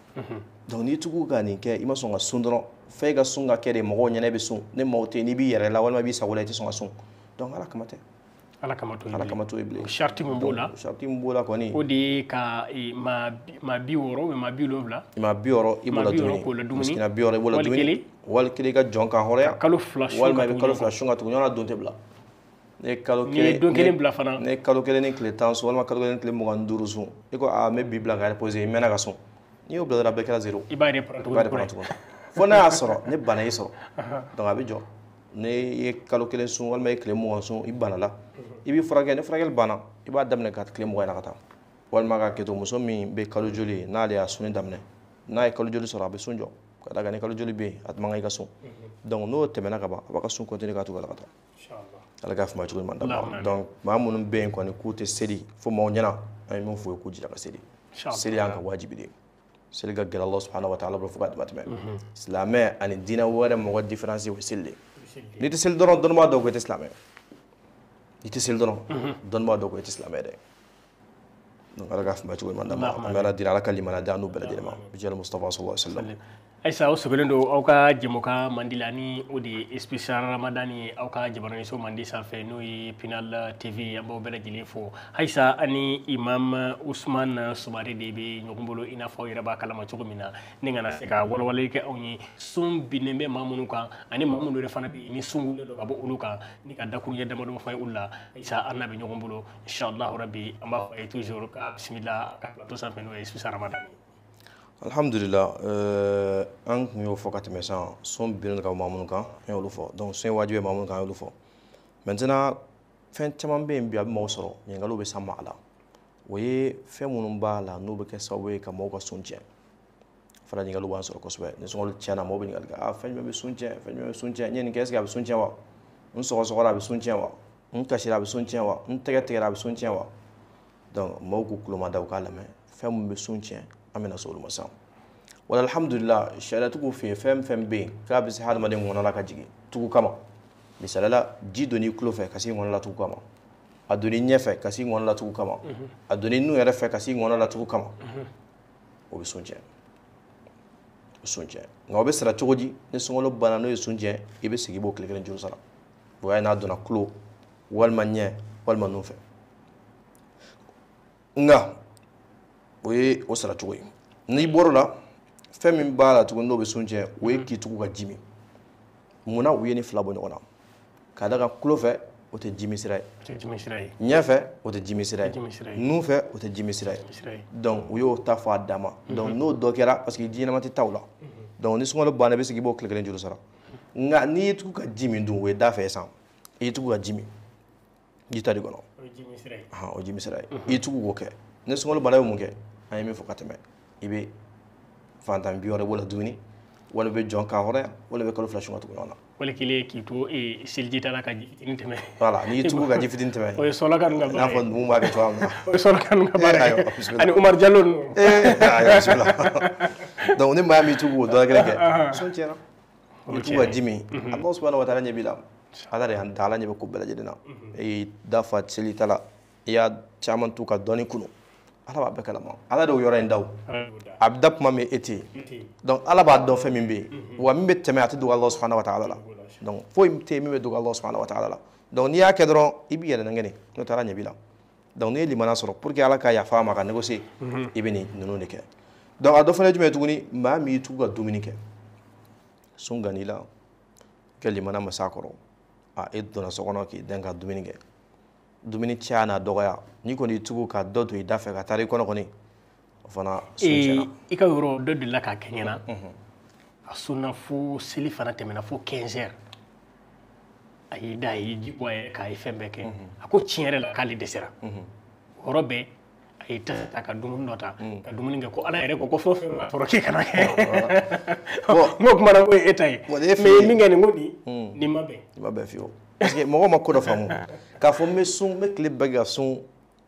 Donc n'i tugu ka nin kɛ, i ma sɔn ka sun dɔrɔn, f'e ka sun ka kɛ de mɔgɔw ɲɛna, i bɛ sun. Ni maaw tɛ yen, n'i b'i yɛrɛ la walima i b'i sago la, i tɛ sɔn ka sun. Donc Ala kama tɛ. Ala kama to Ala kama to ye bilen. Sariti min b'o la? Sariti min b'o la kɔni, o de ye ka maa 60 ou maa 70. Maa 60 i b'o la dumuni. Misikina 60 i b'o la dumuni. Wali kelen i ka jɔn k'a hɔrɔnya. Kalo 2 sun. Walima i bɛ kalo 2 sun ka tugu ɲɔgɔn na, don tɛ bila. Ne ye kalo kelen, n'i ye don kelen bila fana, ne ye kalo 1 ni tile 10 sun, walima kalo 1 ni tile 25 sun, i ko aa n bɛ bi bila ka reposer, n mɛnna ka sun. N'i y'o bila dɔrɔn, a bɛɛ kɛra zéro. I b'a reprendre tuguni. Fo n'a y'a sɔrɔ ne bana y'i sɔrɔ, donc a bɛ jɔ. N'i ye kalo 1 sun walima i ye tile 20 sun, i bana la, i b'i furakɛ. Ni furakɛli banna, i b'a daminɛ ka tile 20 in na ka taa. Walima ka kɛ to muso min bɛ kalo joli ye, n'ale y'a sunni daminɛ, n'a ye kalo joli sɔrɔ, a bɛ sun jɔ. Ka d'a kan ni kalo joli bɛ yen, a man kan i ka sun. Donc n'o tɛmɛna ka ban, a b'a ka sun continuer ka tugu a la ka taa. Ala k'a faamuya cogo ɲuman d'a ma. Donc maa minnu bɛ yen kɔni k'u tɛ seli fo maaw ɲɛna, an ye min f'u ye k'u jija ka seli. Seli y'an ka wajibi de ye. Seli ka gɛlɛn Allah subhanahu wa ta'ala bolo fo k'a dama tɛmɛ. Silamɛ ani diinɛ wɛrɛ mɔgɔ différence o ye seli de ye. N'i tɛ seli dɔrɔn, dɔnnibaa dɔw ko i tɛ silamɛ. N'i tɛ seli dɔrɔn, dɔnnibaa dɔw ko i tɛ silamɛ dɛ. Donc Ala k'a faamuya cogo ɲuman d'a ma. An bɛ Ala deli, Ala ka limaniya d'an n'u bɛɛ lajɛlen ma. Bi Mustafa sallallahu alaihi wasallam. Ayisa, aw sɛbɛnnen don aw ka jɛmukan mandi la, ni o de ye spécial Ramadan ye aw ka jabaraninso mandi sanfɛ, n'o ye Pinal TV. An b'aw bɛɛ lajɛlen fo. Ayisa, ani Imam Ousmane Soumaré de bɛ ɲɔgɔn bolo, i n'a fɔ aw yɛrɛ b'a kalama cogo min na. Ni kana se ka walawalali kɛ anw ye, sun binnen bɛ maa minnu kan ani maa minnu yɛrɛ fana bɛ yen ni sun wulilen don ka bɔ olu kan, ni ka dakuruɲɛ damadɔ fɔ an ye olu la. Ayisa, an n'a bɛ ɲɔgɔn bolo inshallah rabbi. An b'a fɔ a ye toujours ka bisimila ka plateau sanfɛ, n'o ye spécial Ramadan ye. Alhamdulillah, an tun y'o fɔ ka tɛmɛ sisan, sun binnen ka bɔ maa minnu kan, an y'olu fɔ. Donc sun ye wajibi ye maa minnu kan, an y'olu fɔ. Maintenant fɛn caman bɛ yen bi a bɛ maaw sɔrɔ, ɲininkaliw bɛ s'an ma a la. O ye fɛn minnu b'a la n'o bɛ kɛ sababu ye ka maaw ka sun tiɲɛ. Fana ɲininkaliw b'an sɔrɔ kosɛbɛ. Ni sunkalo tiɲɛna, maaw bɛ ɲininkali kɛ, aa fɛn jumɛn bɛ sun tiɲɛ, fɛn jumɛn bɛ sun tiɲɛ, n ye nin kɛ, est ce que a bɛ sun tiɲɛ wa? N sɔgɔsɔgɔra, a bɛ sun tiɲɛ wa? N kasira, a bɛ sun tiɲɛ wa? N tɛgɛ tigɛra, a bɛ sun tiɲɛ wa? Donc maaw k'u tulo mada, u k'a lamɛn. Fɛn min bɛ sun tiɲɛ, an bɛna se olu ma sisan. Wala alhamdulillah, sariya tigiw fɛ yen, fɛn fɛn bɛ yen k'a bɛ se hadamaden ŋɔnɔ la ka jigin tugu kama. Misali la, ji donn'i tulo fɛ ka s'i ŋɔnɔ la tugu kama, a donn'i ɲɛ fɛ ka s'i ŋɔnɔ la tugu kama, a donn'i nun yɛrɛ fɛ ka s'i ŋɔnɔ la tugu kama, o bɛ sun tiɲɛ. O bɛ sun tiɲɛ. Nka o bɛ sara cogo di? Ni sunkalo banna n'o ye sun tiɲɛ, i bɛ segin i b'o tile kelen juru sara. O y'a ye n'a donna tulo walima ɲɛ walima nun fɛ. Nka o ye o sara cogo ye. N'i bɔr'o la, fɛn min b'a la tuguni n'o bɛ sun tiɲɛ, o ye k'i tugu ka ji min. Munna u ye nin fila bɔ ɲɔgɔn na? Ka d'a kan tulo fɛ, o tɛ ji min sira ye. Ɲɛ fɛ, o tɛ ji min sira ye. Nun fɛ, o tɛ ji min sira ye. Donc u y'o ta fɔ a dan ma. Donc n'o dɔ kɛra, parce que ji ɲɛnama tɛ taa o la. Donc ni sunkalo banna, i bɛ segin i b'o tile kelen juru sara. Nka n'i y'i tugu ka ji min dun, o ye da fɛ ye sisan. I y'i tugu ka ji min, ji ta de kɔnɔ. O ye ji min sira ye. O ye ji min sira ye. I y'i tugu k'o kɛ. Ni sunkalo banna, i bɛ mun kɛ? An ye min fɔ ka tɛmɛ, i bɛ fantan 60 i b'o la dumuni, walima i bɛ jɔn k'a hɔrɔnya, walima i bɛ kalo 2 sun ka tugu ɲɔgɔn na. Wali kelen k'i to seliji ta la ka ji fitinin tɛmɛ. Voilà, n'i tugu ka ji fitinin tɛmɛ. O ye sɔlaka ninnu ka baara ye. I n'a fɔ numu b'a kɛ cogoya min na. O ye sɔlaka ninnu ka baara ye. Ani Umar Jalo ninnu. Ayiwa, bisimila. Donc ni maa min tugu k'o dɔ kelen kɛ, sun tiɲɛna. I tugu ka ji min, Allah subhanahu wa ta'ala ɲɛ b'i la. Ala de y'an da, Ala ɲɛ bɛ ko bɛɛ lajɛlen na. E y'i da fa seli ta la, i y'a caman to ka dɔɔnin kunu. Ala b'a bɛɛ kalama. Ala de y'o yɔrɔ in da o. A bɛ da tuma min e tɛ yen. Donc Ala b'a dɔn fɛn min bɛ yen. Wa min bɛ tɛmɛ a tɛ dogo Allah subhanahu wa ta'ala la. Donc foyi tɛ yen min bɛ dogo Allah subhanahu wa ta'ala la. Donc n'i y'a kɛ dɔrɔn i b'i yɛrɛ nɛgɛn n'o tɛ Ala ɲɛ b'i la. Donc n'i ye limaniya sɔrɔ pour que Ala ka yafa a ma ka négocier, i bɛ nin ninnu de kɛ. Donc a dɔ fana ye jumɛn ye tuguni, maa min y'i tugu ka dumuni kɛ, sun gan'i la, kɛ limaniya ma s'a kɔrɔ, a e donna so kɔnɔ k'i dɛn ka dumuni kɛ, dumuni caya n'a dɔgɔya, n'i kɔni y'i tugu ka dɔ don i da fɛ ka taa i kɔnɔ kɔni, o fana sun tiɲɛna. I ka yɔrɔ dɔ delila k'a kɛ ɲɛna, a sunna fo seli fana tɛmɛna fo 15 heures, a y'i da, a y'i ji bɔ a yɛrɛ kan, a ye fɛn bɛɛ kɛ, a ko tiɲɛ yɛrɛ la k'ale dɛsɛra. O yɔrɔ bɛɛ a y'i ta ka dumuni dɔ ta ka dumuni kɛ, ko Ala yɛrɛ ko ko fɛn o fɛn b'a tɔɔrɔ k'e kana kɛ. N ko kuma na ko ye e ta ye, mais min kɛ nin ko nin ma bɛn. Nin ma bɛn fiyewu, parce que mɔgɔw ma ko dɔ faamu k'a fɔ n bɛ sun, n bɛ tile bɛɛ kɛ ka sun,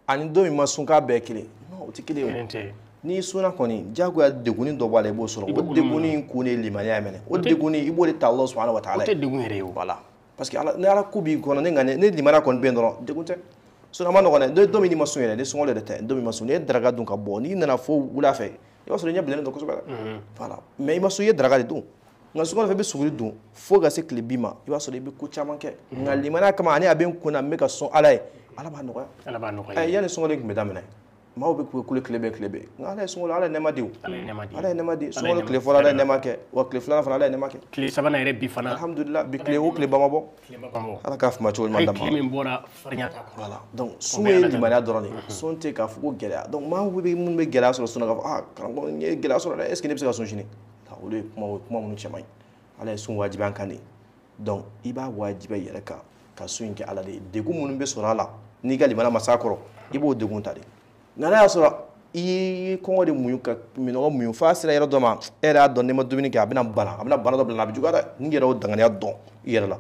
ani don min ma sun k'a bɛɛ ye kelen. Non, o tɛ kelen ye o. N'i sunna kɔni, diyagoya degunni dɔ b'a la, i b'o sɔrɔ. O degunni in kun de ye limaniya minɛ. O degunni i b'o de ta Allah subahana wa taala. O tɛ degun yɛrɛ ye o. Voilà, parce que Ala, ni Ala ko b'i kɔnɔ, ne limaniya kɔni bɛ yen dɔrɔn, degun tɛ. Sinon a ma nɔgɔn dɛ, don min n'i ma sun yɛrɛ, ni sunkalo yɛrɛ tɛ, don min ma sun, n'i ye daraka dun ka bɔ, n'i nana fo wula fɛ, i b'a sɔrɔ i ɲɛ bilennen don kosɛbɛ dɛ. Voilà, mais i ma sun, i ye daraka de dun. Nka sunkalo fɛ, i bɛ suguri dun fo ka se tile bi ma, i b'a sɔrɔ i bɛ ko caman kɛ. Nka limaniya kama, ani a bɛ n kun na, n bɛ ka sun Ala ye, Ala b'a nɔgɔya. Ala b'a nɔgɔya. Yanni sunkalo in tun bɛ daminɛ, maaw bɛ kule tile bɛɛ tile bɛɛ, nka Ala ye sunkalo, Ala ye nɛɛma di o. Ala ye nɛɛma di. Sunkalo tile fɔlɔ Ala ye nɛɛma kɛ, wa tile filanan fana Ala ye nɛɛma kɛ. Tile sabanan yɛrɛ bi fana. Alhamdulillah, bi tile o tile ba ma bɔ. Ala k'a faamuya cogo ɲuman d'an ma. Tile min bɔra farinya t'a kɔrɔ. Voilà, donc sun ye limaniya dɔrɔn de ye. Sun tɛ k'a fɔ ko gɛlɛya. Donc maa bɛ minnu bɛ gɛlɛya sɔrɔ sun na k'a fɔ ah karamɔgɔ n ye gɛlɛya sɔrɔ dɛ, est ce que ne bɛ se ka sun sini? Olu ye kuma, o ye kuma minnu cɛ man ɲi. Ala ye sun wajibi an kan de. Donc i b'a wajibiya i yɛrɛ kan ka sun in kɛ Ala de ye. Degun minnu bɛ sɔrɔ a la, n'i ka limaniya ma s'a kɔrɔ, i b'o degun ta de. Nka n'a y'a sɔrɔ i ye kɔngɔ de muɲu ka minɔgɔ muɲu f'a sera yɔrɔ dɔ ma, e yɛrɛ y'a dɔn n'i ma dumuni kɛ a bɛna bana, a bɛna bana dɔ bila, a bɛ juguya dɛ. N'i yɛrɛ y'o danganiya dɔn i yɛrɛ la,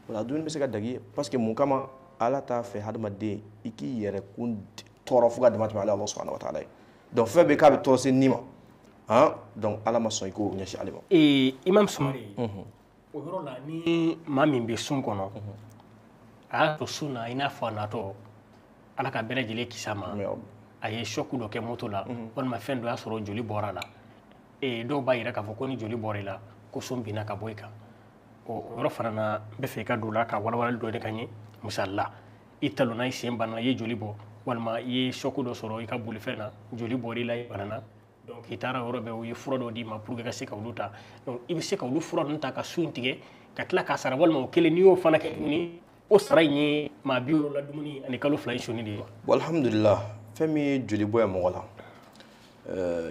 o la dumuni bɛ se ka dagi i ye. Parce que mun kama, Ala t'a fɛ hadamaden i k'i yɛrɛ kun tɔɔrɔ fo ka dama tɛmɛ Ala subahana wa taala ye. Donc fɛn bɛɛ k'a bɛ tɔɔrɔ se ni ma, han, donc Ala ma sɔn i k'o ɲɛsin ale ma. Imam Sumare, o yɔrɔ la ni maa min bɛ sun kɔnɔ, a y'a to sun na i n'a fɔ a natɔ, Ala ka bɛɛ lajɛlen kisi a ma, a ye choc dɔ kɛ moto la, walima fɛn dɔ y'a sɔrɔ joli bɔra a la. Dɔw b'a yira k'a fɔ ko ni joli bɔra i la ko sun binna ka bɔ i kan. O yɔrɔ fana na, n bɛ fɛ i ka don o la ka walawalali dɔ de ka ɲɛ. Misali la, i talonna, i sen banna, i ye joli bɔ, walima i ye choc dɔ sɔrɔ i ka bolifɛn na, joli bɔra i la, i banana. Donc i taara yɔrɔ bɛɛ, u ye fura dɔ d'i ma pour que ka se ka olu ta. Donc i bɛ se ka olu fura ninnu ta ka sun tigɛ ka tila k'a sara, walima o kelen n'i y'o fana kɛ tuguni, o sara in ye maa 70 la dumuni ani kalo 2 in sunni de ye. Bon, alhamdulillah, fɛn min ye joli bɔ ye mɔgɔ la,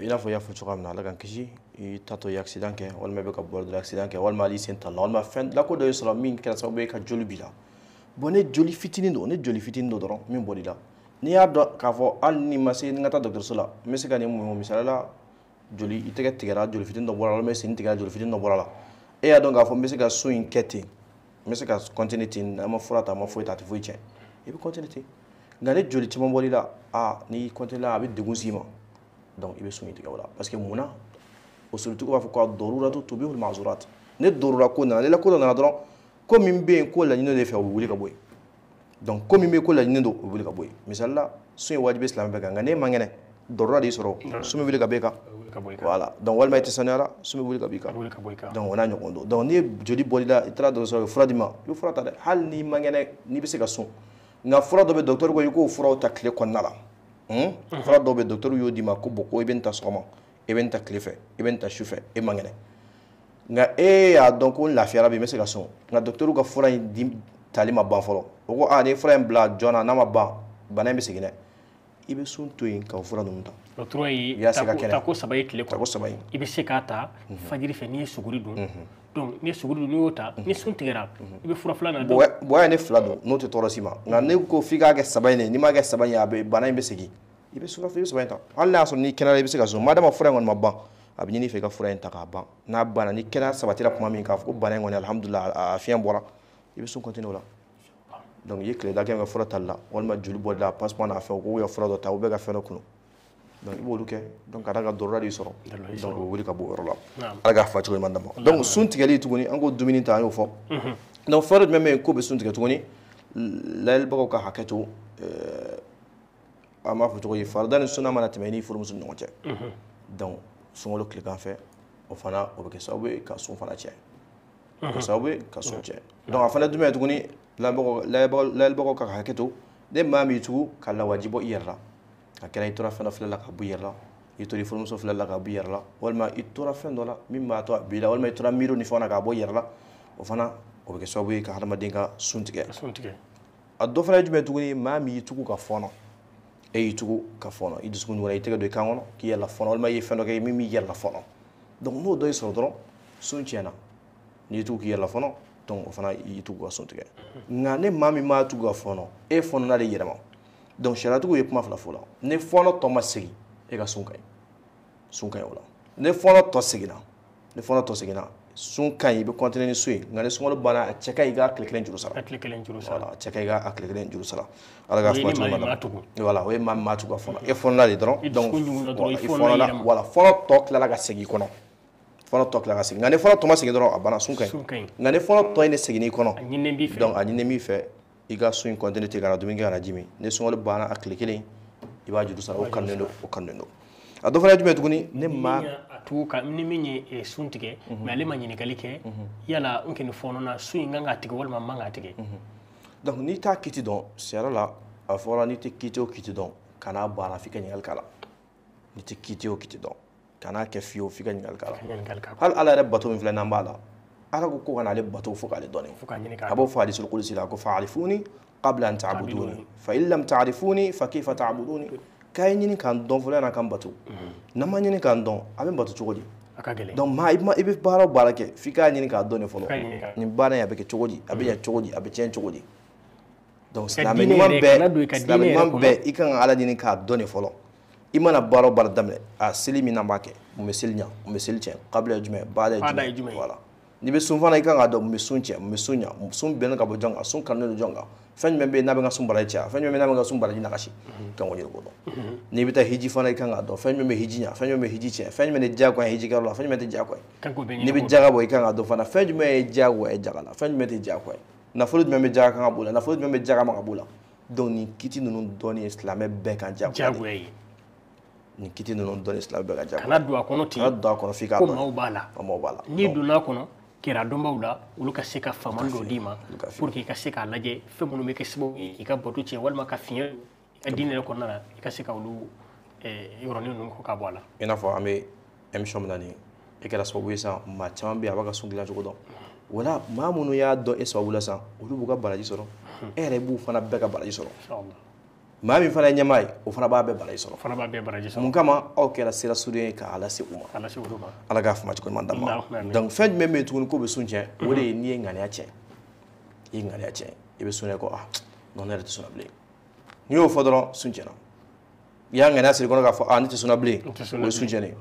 i n'a fɔ i y'a fɔ cogoya min na, Ala k'an kisi, i taatɔ i ye accident kɛ, walima i bɛ ka bɔ dɔrɔn accident kɛ, walima hali i sen tala, walima fɛn lako dɔ y'i sɔrɔ min kɛra sababu ye ka joli b'i la. Bon, ni joli fitinin don, ni joli fitinin don dɔrɔn min bɔr'i la, n'i y'a dɔn k'a fɔ hali ni ma se n ka taa dɔgɔtɔrɔso la, n bɛ se ka nin muɲu. Misali la, joli i tɛgɛ tigɛra, joli fitinin dɔ bɔra la, walima i sen tigɛra, joli fitinin dɔ bɔra la, e y'a dɔn k'a fɔ n bɛ se ka sun in kɛ ten, n bɛ se ka continuer ten, an ma fura ta, an ma foyi ta, a tɛ foyi tiɲɛ, i bɛ continuer ten. Nka ni joli caman bɔr'i la, aa n'i continuer la, a bɛ degun s'i ma. Donc i bɛ sun in tigɛ o la. Parce que mun na, usulutigiw b'a fɔ ko daruratu tubihul ma'zurat. Ni darura ko nana, ni la ko dɔ nana dɔrɔn, ko min bɛ yen ko laɲini de fɛ, o bɛ wuli ka bɔ yen. Donc ko min bɛ yen ko laɲini don, o bɛ wuli ka bɔ yen. Misali la, sun ye wajibi silamɛ bɛɛ kan, nka n'e man kɛnɛ, darura de y'i sɔrɔ, sun bɛ wuli ka bɔ e kan. Voilà, donc walima i tɛ sanuya la, sun bɛ wuli ka bɔ i kan. Donc o n'a ɲɔgɔn don. Donc n'i ye joli bɔr'i la, i taara dɔgɔtɔrɔso la, u ye fura d'i ma, i bɛ fura ta dɛ, hali n'i man kɛnɛ, n'i bɛ se ka sun. Nka fura dɔ bɛ docteur ko i k'o furaw ta tile kɔnɔna la. Fura dɔw bɛ docteur y'o d'i ma ko bon, ko i bɛ nin ta sɔgɔma, i bɛ nin ta tile fɛ, i bɛ nin ta su fɛ, e man kɛnɛ. Nka e y'a dɔn ko n lafiyara bi, n bɛ se ka sun. Nka docteur ka fura in di tali ma ban fɔlɔ. O ko aa, n'i ye fura in bila joona, n'a ma ban, bana in bɛ segin dɛ. I bɛ sun to yen ka fura ninnu ta. Dɔgɔtɔrɔ ye tako 3 ye tile kɔnɔ. Tako 3 ye. I bɛ se k'a ta fajiri fɛ n'i ye suguri dun. Donc n'i ye suguri dun, n'i y'o ta, ni sun tigɛra, i bɛ fura filanan dun. Bonya ne 2 don, n'o tɛ tɔɔrɔ s'i ma. Nka ne ko f'i k'a kɛ 3 in de, n'i m'a kɛ 3 in ye, a bɛ bana in bɛ segin. I bɛ sura, i bɛ 3 in ta. Hali n'a y'a sɔrɔ n'i kɛnɛyara, i bɛ se ka sun. Madama fura in kɔni ma ban, a bɛ ɲini i fɛ i ka fura in ta k'a ban. N'a banna, ni kɛnɛya sabatira tuma min, k'a fɔ ko bana in kɔni alhamdulillah, a fiɲɛ bɔra, i bɛ sun continuer o la. Donc i ye tile dakɛ kɛ fura tali la, walima joli bɔli la, passeport n'a fɛnw, k'u ka fura dɔ ta, u bɛ ka fɛn dɔ kunu. Donc i b'olu kɛ. Donc ka d'a kan darura de y'i sɔrɔ. Donc o bɛ wuli ka bɔ o yɔrɔ la. Ala k'a fa cogo ɲuman d'an ma. Donc sun tigɛli tuguni, an ko dumuni ta, an y'o fɔ. Donc fɛn dɔ jumɛn bɛ yen k'o bɛ sun tigɛ tuguni, layɛlibagaw ka hakɛ to, an b'a fɔ cogo di, farida ni sunna mana tɛmɛ i n'i furumuso ni ɲɔgɔn cɛ. Donc sunkalo tilegan fɛ, o fana o bɛ kɛ sababu ye ka sun fana tiɲɛ. O bɛ kɛ sababu ye ka sun tiɲɛ. Donc a fana jumɛn ye tuguni, Layɛlɛbagaw ka hakɛ to, ne maa min tugu ka lawaji bɔ i yɛrɛ la, a kɛra i tora fɛn dɔ filɛ la ka bɔ i yɛrɛ la, i tora i furumuso filɛ la ka bɔ i yɛrɛ la, walima i tora fɛn dɔ la min b'a to a b'i la, walima i tora miiriw ni fɛnw na k'a bɔ i yɛrɛ la, o fana o bɛ kɛ sababu ye ka hadamaden ka sun tigɛ. A dɔ fana ye jumɛn tuguni? Maa min y'i tugu ka fɔɔnɔ, e y'i tugu ka fɔɔnɔ, i dusukun ɲuman, i tɛgɛ don i kan kɔnɔ k'i yɛrɛ la fɔɔnɔ, walima i ye fɛn dɔ kɛ min b'i yɛrɛ la fɔɔnɔ. Donc n'o dɔ y'i sɔrɔ dɔrɔn, sun tiɲɛna. N'i y'i tugu k'i yɛrɛ la fɔɔnɔ, donc o fana y'i tugu ka sun tigɛ. Nka ne maa min m'a tugu ka fɔɔnɔ, e fɔɔnɔna de yɛrɛ ma. Donc sariyatigiw ye kuma fila fɔ o la. Ni fɔɔnɔ tɔ ma segin, e ka sun ka ɲi, sun ka ɲi o la. Ni fɔɔnɔ tɔ seginna, ni fɔɔnɔ tɔ seginna, sun ka ɲi, i bɛ continuer ni sun ye. Nka ni sunkalo banna, a cɛ ka ɲi i ka tile kelen juru sara. A tile kelen juru sara. Voilà, a cɛ ka ɲi i ka a tile kelen juru sara. Ala ka O ye fɔ ni cogo maa min na. min m'a tugu. Voilà, o ye maa min m'a tugu ka fɔɔnɔ. E fɔɔnɔla de dɔrɔn. I Donc, dusukun ɲugunna dɔrɔn, i voilà, i fɔɔnɔla fɔɔnɔla, yɛrɛ ma. voilà, fɔɔnɔ tɔ tilala ka segin i kɔnɔ. Fɔɔnɔ tɔ tilala ka segin. Nka ni fɔɔnɔ tɔ ma segin dɔrɔn, a banna, sun ka ɲi. Sun ka ɲi. Nka ni fɔɔnɔ tɔ in de seginna i kɔnɔ, A ɲininen b'i fɛ. Donc a ɲininen b'i fɛ, i ka sun in continuer ten, ka na dumuni kɛ, ka na ji min. Ni sunkalo banna a tile kelen, i b'a juru sara. O kanunen don, o kanunen don. A dɔ fana ye jumɛn ye tuguni? Ne maa a tugu ka ni min ye sun tigɛ, mais ale ma ɲininkali kɛ, yala n kɔni fɔɔnɔna, sun in kan k'a tigɛ walima n man k'a tigɛ? Donc n'i t'a kiti dɔn, sariya la a fɔra n'i tɛ kiti o kiti dɔn, kan'a baara f'i ka ɲininkali k'a la. N'i tɛ kiti o kiti dɔn, kan'a kɛ fiyewu f'i ka ɲininkali k'a la. Ɲininkali k'a la. Hali Ala yɛrɛ bato min filɛ n'an b'a la, Ala ko ko kana ale bato fo k'ale dɔn. Fo k'a ɲini k'a A b'o fɔ hadisul qudsi la ko fa'arifuni qabla an ta'buduni fa in lam ta'rifuni fa kayfa ta'buduni. K'a ye ɲini k'an dɔn fɔlɔ yan'a k'an bato. N'an ma ɲini k'an dɔn, a bɛ bato cogo di? A ka gɛlɛn. Donc maa i bɛ baara o baara kɛ, f'i k'a ɲini k'a dɔn de fɔlɔ. K'a ɲini k'a Nin baara in a bɛ kɛ cogo di? A bɛ ɲɛ cogo di? A bɛ tiɲɛ cogo di? Donc Ka silamɛ diinɛ ɲuman yɛrɛ, bɛɛ, kana don i ka silamɛ diinɛ yɛrɛ ɲuman kɔnɔ. bɛɛ, i kan ka Ala ɲini k'a dɔn de fɔlɔ. I mana baara o baara daminɛ, a seli min n'an b'a kɛ, mun bɛ seli ɲa, mun bɛ seli tiɲɛ, kabila ye jumɛn, baada ye Baada ye jumɛn, jumɛn ye? Voilà. N'i bɛ sun fana, i kan k'a dɔn mun bɛ sun tiɲɛ, mun bɛ sun ɲa, sun bɛnnen ka bɔ jɔn kan, sun kanunen don jɔn kan, fɛn jumɛn bɛ yen n'a bɛ n ka sun baraji caya, fɛn jumɛn bɛ yen n'a bɛ n ka sun baraji nagasi, i kan k'o ɲini k'o dɔn. N'i bɛ taa hiji fana, i kan k'a dɔn fɛn jumɛn bɛ hiji ɲa, fɛn jumɛn bɛ hiji tiɲɛ, fɛn jumɛn de diyagoya ye hijikɛyɔrɔ la, fɛn jumɛn tɛ diyagoya ye. Kan k'o bɛɛ ɲini N'i bɛ k'o dɔn. jaga bɔ, i kan k'a dɔn fana fɛn jumɛn ye diyagoya ye jaga la, fɛn jumɛn tɛ diyagoya ye, nafolo jumɛn bɛ jaga kan ka b'o la, nafolo jumɛn bɛ jaga ma ka b'o la. Donc nin kiti ninnu dɔnni ye silamɛ bɛɛ kan diyagoya de ye. Diyagoya ye. Nin kiti ninnu dɔnni silamɛ bɛɛ kan diyagoya. Kana don a kɔnɔ ten. Kana don a kɔnɔ f'i k'a Ko dɔn. maaw b'a la. Ko maaw b'a la. N'i donna a kɔnɔ, kɛra dɔnbaw la, olu ka se ka faamuyali dɔ d'i ma, Olu ka fi- pour que i ka se k'a lajɛ fɛn minnu bɛ kɛ sababu ye k'i ka bato tiɲɛ walima ka fiɲɛ i ka diinɛ yɛrɛ kɔnɔna na, i ka se ka olu yɔrɔnin ninnu kɔ ka bɔ a la. I n'a fɔ an bɛ émission min na nin ye, e kɛra sababu ye sisan, maa caman bɛ yen a b'a ka sun dilan cogo dɔn. Wala maa minnu y'a dɔn e sababu la sisan, olu b'u ka baraji sɔrɔ. E yɛrɛ b'u fana bɛɛ ka baraji sɔrɔ. Inshallah. Maa min fana ye ɲɛmaa ye, o fana b'a bɛɛ baraji sɔrɔ. O fana b'a bɛɛ baraji sɔrɔ. Mun kama aw kɛra sira surun ye k'a lase u ma. K'a lase olu ma. Ala k'a faamu cogo ɲuman d'an ma. Allahumma amin. Donc fɛn jumɛn bɛ yen tuguni k'o bɛ sun tiɲɛ? O de ye n'i ye ŋaniya tiɲɛ. I ye ŋaniya tiɲɛ, i bɛ sun kɔ, ah non, ne yɛrɛ tɛ sunna bilen. N'i y'o fɔ dɔrɔn, sun tiɲɛna. I y'a ŋaniya siri kɔnɔ k'a fɔ ah ne tɛ sunna bilen, N tɛ sunna o ye sun tiɲɛnen ye.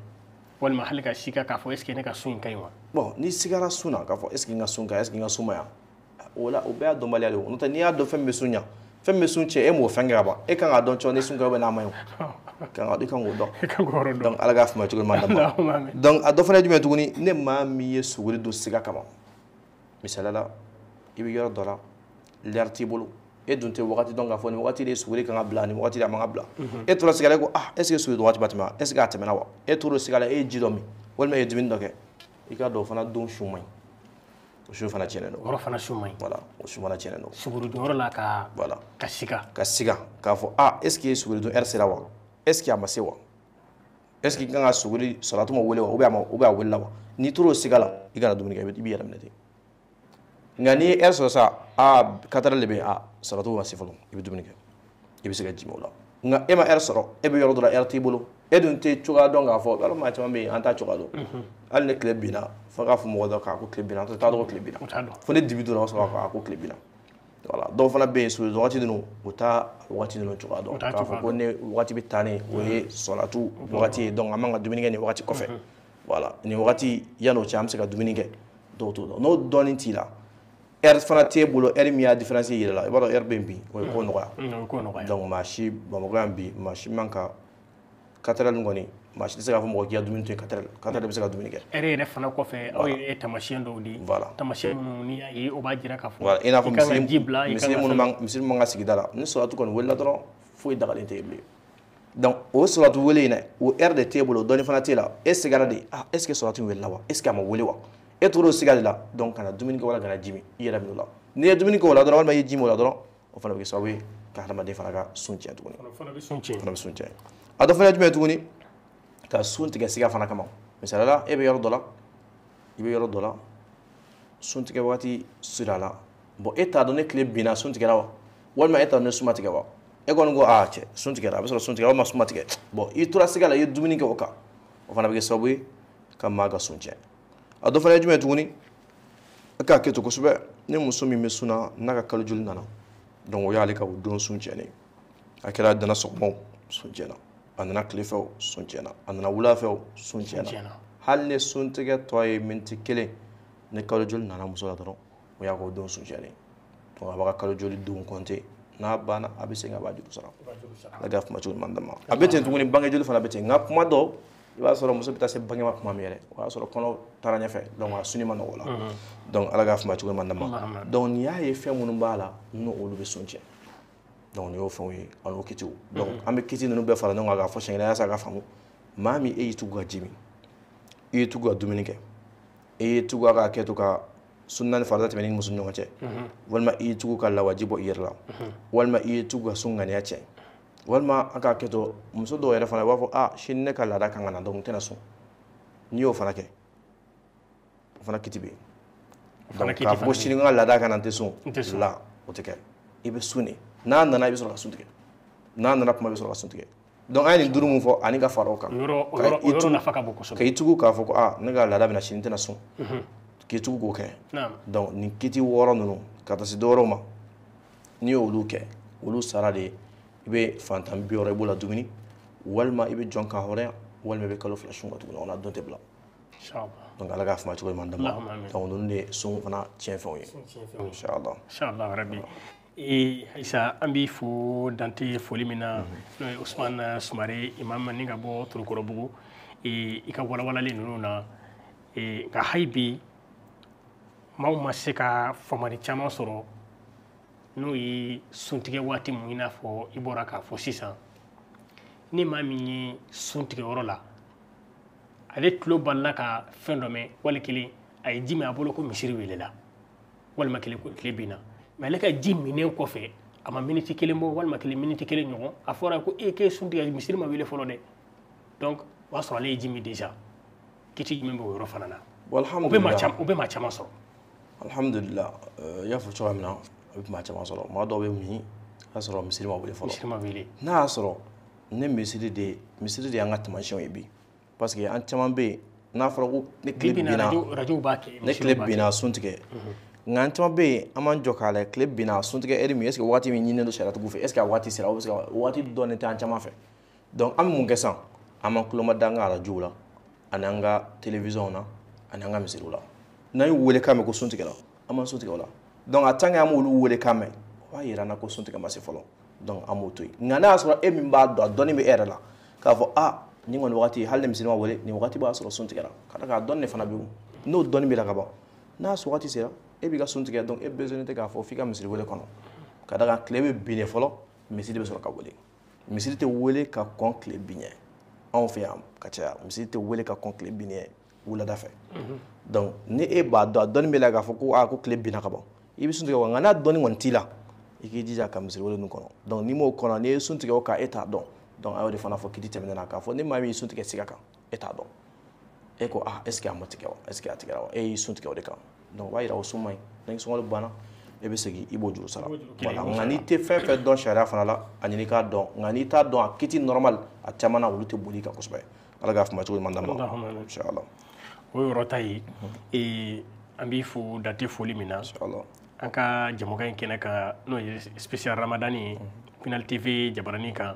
Walima hali ka sika k'a fɔ est ce que ne ka sun in ka ɲi wa? Bon, n'i sigara sun na k'a fɔ est ce que n ka sun ka ɲi, est ce que n ka sun ma ɲi, o la o bɛɛ y'a dɔnbaliya de ye. N'o tɛ n'i y'a dɔn fɛn min bɛ sun ɲa, fɛn min bɛ sun tiɲɛ, e m'o fɛn kɛ ka ban, e kan k'a dɔn cɔ ni sun ka ɲi n'a ma ɲi o. I kan k'o dɔn. I kan k'o yɔrɔ dɔn. Donc Ala k'a faamuya cogo ɲuman d'an ma. Allahumma amin. Donc a dɔ fana ye jumɛn ye tuguni? Ne maa min ye suguri don siga kama, misaliya la, i bɛ yɔrɔ dɔ la, lɛri t'i bolo, e dun tɛ wagati dɔn k'a fɔ nin wagati de ye suguri kan ka bila, nin wagati de a man ka bila. E tora siga la, e ko ah est ce que suguri wagati ma tɛmɛ wa? Est ce que a tɛmɛna wa? E tora siga la, e ye ji dɔ min walima e ye dumuni dɔ kɛ, i k'a dɔn o fana don su man ɲi, o su fana tiɲɛnen don. O yɔrɔ fana su man ɲi. Voilà, o su fana tiɲɛnen don. Suguri dunyɔrɔ la ka Voilà. ka siga. Ka siga k'a fɔ ah est ce que suguri dun heure sera wa? Est ce que a ma se wa? Est ce que i kan ka suguri salatu ma wele wa? Ou bien a ma, ou bien a welela wa? N'i tor'o siga la, i kana dumuni kɛ, i b'i yɛrɛ minɛ ten. Nka n'i ye heure sɔrɔ sa, ah 4 heures de bɛ yen, ah salatu ma se fɔlɔ, i bɛ dumuni kɛ, i bɛ se ka ji min o la. Nka e ma heure sɔrɔ, e bɛ yɔrɔ dɔ la, heure t'i bolo, e dun tɛ cogoya dɔn k'a fɔ, yɔrɔ maa caman bɛ yen, an t'a cogoya dɔn. Hali ni tile binna, fo k'a fɔ mɔgɔ dɔ k'a ko tile binna, an t'a dɔn ko tile binna. O t'a dɔn. Fo ni dibi donna, o b'a sɔrɔ k'a ko tile binna. Voilà, dɔw fana bɛ yen, suguri wagati ninnu, u t'a wagati ninnu cogoya dɔn. U t'a K'a fɔ cogoya ko ne wagati bɛ taa ni o ye salatu wagati ye, donc an man ka dumuni kɛ nin wagati kɔfɛ. Voilà, nin wagati yan'o cɛ an bɛ se ka dumuni kɛ, dɔw t'o dɔn. N'o dɔnni t'i la, heure fana t'e bolo, heure min y'a différence yir'i la, i b'a dɔn heure bɛ yen bi, o ye ko nɔgɔya. O ye ko nɔgɔya. Donc maa si Bamakɔ yan bi, maa si man ka 4 heures kɔni, maa si tɛ se k'a fɔ mɔgɔ k'i ka dumuni to yen 4 heures, 4 heures bɛ se ka dumuni kɛ. Heure yɛrɛ fana kɔfɛ, aw yɛrɛ ye taamasiyɛn dɔw di. Voilà. Taamasiyɛn minnu n'i y'a ye, o b'a jira k'a fɔ Voilà, i n'a fɔ i kan ka misiri ji bila, i kan misiri ka minnu fɛn b'an, misiri minnu b'an ka sigida la, ni salatu kɔni welela dɔrɔn, foyi dagalen tɛ yen bilen. Donc o salatu wele in dɛ, o heure de t'e bolo, dɔnni fana t'e la, e sigara de, ah est ce que salatu in welela wa? Est ce que a ma wele wa? E tor'o siga de la, donc kana dumuni kɛ wala kana ji min, i yɛrɛ minɛ o la. N'i ye dumuni kɛ o la dɔrɔn, walima i ye ji min o la dɔrɔn, o fana bɛ kɛ sababu ye ka hadamaden fana ka sun tiɲɛ tuguni. O fana bɛ sun tiɲɛ. O fana bɛ sun tiɲɛ. A dɔ fana ye jumɛn ye tuguni? Ka sun tigɛ siga fana kama. Misali la, e bɛ yɔrɔ dɔ la, i bɛ yɔrɔ dɔ la, sun tigɛ waati sera la. Bon, e t'a dɔn ne tile binna sun tigɛra wa? Walima e t'a dɔn ne sun ma tigɛ wa? E kɔni ko aa cɛ, sun tigɛra, a bɛ sɔrɔ sun tigɛra walima sun ma tigɛ. Bon, i tora siga la, i ye dumuni kɛ o kan, o fana bɛ kɛ sababu ye ka maa ka sun tiɲɛ. A dɔ fana ye jumɛn ye tuguni? E k'a kɛ to kosɛbɛ, ni muso min bɛ sun na n'a ka kalo joli nana, donc o y'ale ka o don sun tiɲɛnen. A kɛra a nana sɔgɔma o, sun tiɲɛna, a nana tile fɛ o, sun tiɲɛna, a nana wula fɛ o, sun tiɲɛna. Hali ni sun tigɛ tɔ ye miniti kelen, ni kalo joli nana muso la dɔrɔn, o y'a ka o don sun tiɲɛnen. Donc a b'a ka kalo joli don compter, n'a banna a bɛ segin a b'a juru sara. Ala k'a faamu cogo ɲuman d'an ma. A bɛ ten tuguni, bange joli fana bɛ ten, nka kuma dɔw i b'a sɔrɔ muso bɛ taa se bange ma tuma min yɛrɛ, o y'a sɔrɔ kɔnɔ taara ɲɛfɛ, donc a sunni ma nɔgɔ o la. Donc Ala k'a faamu cogo ɲuman d'an ma. Donc n'i y'a ye fɛn minnu b'a la, n'o olu bɛ sun tiɲɛ. Donc nin y'o fɛnw ye, a n'o kitiw. Donc an bɛ kiti ninnu bɛɛ fara ɲɔgɔn kan k'a fɔ siɲɛ kelen yaasa a ka faamu. Maa min e y'i tugu ka ji min, i y'i tugu ka dumuni kɛ, e y'i tugu ka kɛ to ka sunna ni farida tɛmɛ ni muso ni ɲɔgɔn cɛ, walima i y'i tugu ka lawaji bɔ i yɛrɛ la, walima i y'i tugu ka sun ŋaniya tiɲɛ, walima a k'a kɛ to muso dɔw yɛrɛ fana b'a fɔ a sini ne ka laada kan ka na, donc n tɛna sun. N'i y'o fana kɛ, o fana kiti bɛ yen. Donc k'a fɔ ko sini n ka laada ka na n tɛ sun la, o tɛ kɛ. I bɛ sun de, n'a nana i bɛ sɔrɔ ka sun tigɛ, n'a nana kuma i bɛ sɔrɔ ka sun tigɛ. Donc an ye nin duuru mun fɔ ani ka fara o kan. O yɔrɔ nafa ka bon kosɛbɛ. K'i tugu k'a fɔ ko aa ne ka laada bɛ na sini n tɛna sun. K'i tugu k'o kɛ. Donc nin kiti wɔɔrɔ ninnu ka taa se dɔwɛrɛw ma, n'i y'olu kɛ, olu sara de ye i bɛ fantan 60 i b'o la dumuni, walima i bɛ jɔn kan hɔrɔnya, walima i bɛ kalo 2 sun ka tugu ɲɔgɔn na, don tɛ bila. Donc Ala k'a faamu cogo ɲuman d'an ma. Donc ninnu de ye sun fana tiɲɛfɛnw ye. Inshallah. Inshallah rabbi. Ayisa, an b'i fo dante foli min na, n'o ye Usumani Sumare imam ni ka bɔ Torokɔrɔbugu, i ka walawalali ninnu na. Nka hali bi maaw ma se ka faamuyali caman sɔrɔ n'o ye suntigɛ waati mun, i n'a fɔ i bɔra k'a fɔ sisan, ni maa min ye sun tigɛ yɔrɔ la, ale tulo balila ka fɛn dɔ mɛn, wali kelen a ye ji min a bolo ko misiri welela, walima kelen ko tile binna, mais ale ka ji minnen kɔfɛ a ma miniti kelen bɔ, walima kelen miniti kelen ɲɔgɔn, a fɔra ko e k'e sun tigɛ misiri ma wele fɔlɔ dɛ. Donc o y'a sɔrɔ ale ye ji min déjà. Kiti jumɛn bɛ o yɔrɔ fana na? O bɛ maa caman sɔrɔ. Alhamdulillah, i y'a fɔ cogoya min na, a bɛ maa caman sɔrɔ. Maa dɔw bɛ min a sɔrɔ misiri ma wele fɔlɔ. Misiri ma wele. N'a y'a sɔrɔ ne misiri de y'an ka taamasiyɛnw ye bi, parce que an caman bɛ yen n'a fɔra ko ne tile binna, radio b'a kɛ, ne tile binna sun tigɛ. Nka an caman bɛ yen an b'an jɔ k'a lajɛ tile binna sun tigɛ heure min, est ce que waati min ɲininen don sariyatigiw fɛ, est ce que a waati sera, ou est ce que waati dɔɔnin tɛ an caman fɛ. Donc an bɛ mun kɛ sisan? An b'an tulo ma da an ka arajow la, ani an ka télévision na, ani an ka misiriw la. N'an y'u wele kan mɛn ko sun tigɛra, an b'an sun tigɛ o la. Donc a tant que an m'olu wele kan mɛn, o b'a yira an na ko sun tigɛ ma se fɔlɔ. Donc an b'o to yen. Nka n'a y'a sɔrɔ e min b'a dɔn, a dɔnni bɛ e yɛrɛ la k'a fɔ a nin kɔni wagati hali ni misiri ma wele, nin wagati b'a sɔrɔ sun tigɛra, ka d'a kan a dɔnni de fana bɛ yen. N'o dɔnni b'i la ka ban, n'a sɔrɔ waati sera, e b'i ka sun tigɛ. Donc e besoin tɛ k'a fɔ f'i ka misiri wele kɔnɔ, ka d'a kan tile bɛ bin de fɔlɔ, misiri bɛ sɔrɔ ka wele. Misiri tɛ wele ka kɔn tile bin ɲɛ, anw fɛ yan ka caya, misiri tɛ wele ka kɔn tile bin ɲɛ wulada fɛ. Donc ni e b'a dɔn, a dɔnni b'i la k'a fɔ ko aa ko tile binna ka ban, i bɛ sun tigɛ wa. Nka n'a dɔnni kɔni t'i la, i k'i jija ka misiri wele ninnu kɔnɔ. Donc n'i m'o kɔnɔ, n'i ye sun tigɛ o kan, e t'a dɔn. Donc a y'o de fana fɔ kiti tɛmɛnen na k'a fɔ ni maa min y'i sun tigɛ siga kan, e t'a dɔn. E ko ah est ce que a ma tigɛ wa, est ce que a tigɛra wa, e y'i sun tigɛ o de kan. Donc o b'a yira o sun man ɲi. Ni sunkalo banna, e bɛ segin i b'o juru sara. Voilà. Nka n'i tɛ fɛn fɛn dɔn sariya fana la, a ɲini k'a dɔn. Nka n'i t'a dɔn a kiti normal, a caman na olu tɛ boli i kan kosɛbɛ. Ala k'a faamuya cogo ɲuman d'an ma. Inshallah. O yɔrɔ ta ye, an b'i fo dante foli min na. Inshallah. An ka jamukan in kɛnɛ kan, n'o ye spécial Ramadan ye, Pinal TV jabaranin kan.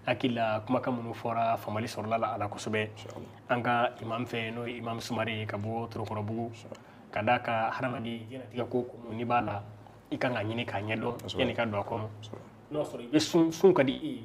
Hakili la kumakan minnu fɔra, faamali sɔrɔla la a la kosɛbɛ. An ka imam fɛ, n'o ye imam Sumare ye ka bɔ Torokɔrɔbugu, ka d'a kan hadamaden diɲɛlatigɛ ko ko n'i b'a la, i kan ka ɲini k'a ɲɛdɔn yanni i ka don a kɔnɔ. N'o y'a sɔrɔ i bɛ sun, sun ka di i ye,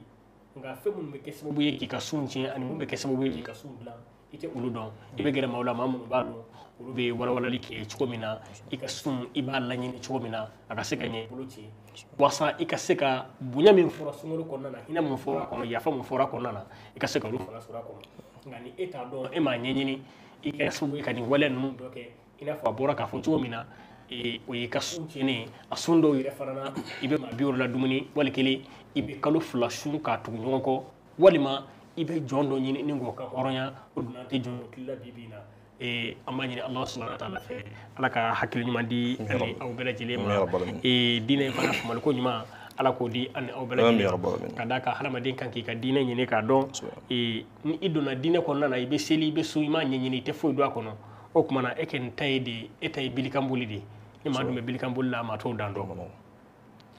nka fɛn minnu bɛ kɛ sababu ye k'i ka sun tiɲɛ ani mun bɛ kɛ sababu ye k'i ka sun dilan, i tɛ olu dɔn. I bɛ gɛrɛ maaw la, maa minnu b'a dɔn, olu bɛ walawalali kɛ cogo min na i ka sun i b'a laɲini cogo min na a ka se ka ɲɛ i bolo ten, walasa i ka se ka bonya min fɔra sunkalo kɔnɔna na, hinɛ min fɔra a kɔnɔ, yafa min fɔra a kɔnɔna na, i ka se ka olu fana sɔrɔ a kɔnɔ. Nka ni e t'a dɔn, e m'a ɲɛɲini, i kɛra sababu ye ka nin waleya ninnu dɔ kɛ, i n'a fɔ a bɔra k'a fɔ cogo min na, O y'i ka sun tiɲɛnen. A sun dɔw yɛrɛ fana na, i bɛ maa 70 la dumuni, wali kelen i bɛ kalo 2 sun k'a tugu ɲɔgɔn kɔ, walima i bɛ jɔn dɔ ɲini ni k'o ka hɔrɔnya. O dun an tɛ jɔn tila bi bi in na. An b'a ɲini Ala subahana wa taala fɛ, Ala ka hakili ɲuman di ani aw bɛɛ lajɛlen ma. Diinɛ in fana faamuyaliko ɲuman, Ala k'o di ani aw bɛɛ lajɛlen. Ka d'a kan hadamaden kan k'i ka diinɛ ɲini k'a dɔn. Ni i donna diinɛ kɔnɔna na, i bɛ seli, i bɛ sun, i m'a ɲɛɲini, i tɛ foyi dɔn a kɔnɔ. O tuma na e kɛ nin ta ye de, e ta ye bilikanboli de ye. Ni maa dun bɛ bilikanboli la, maa t'o dan dɔn,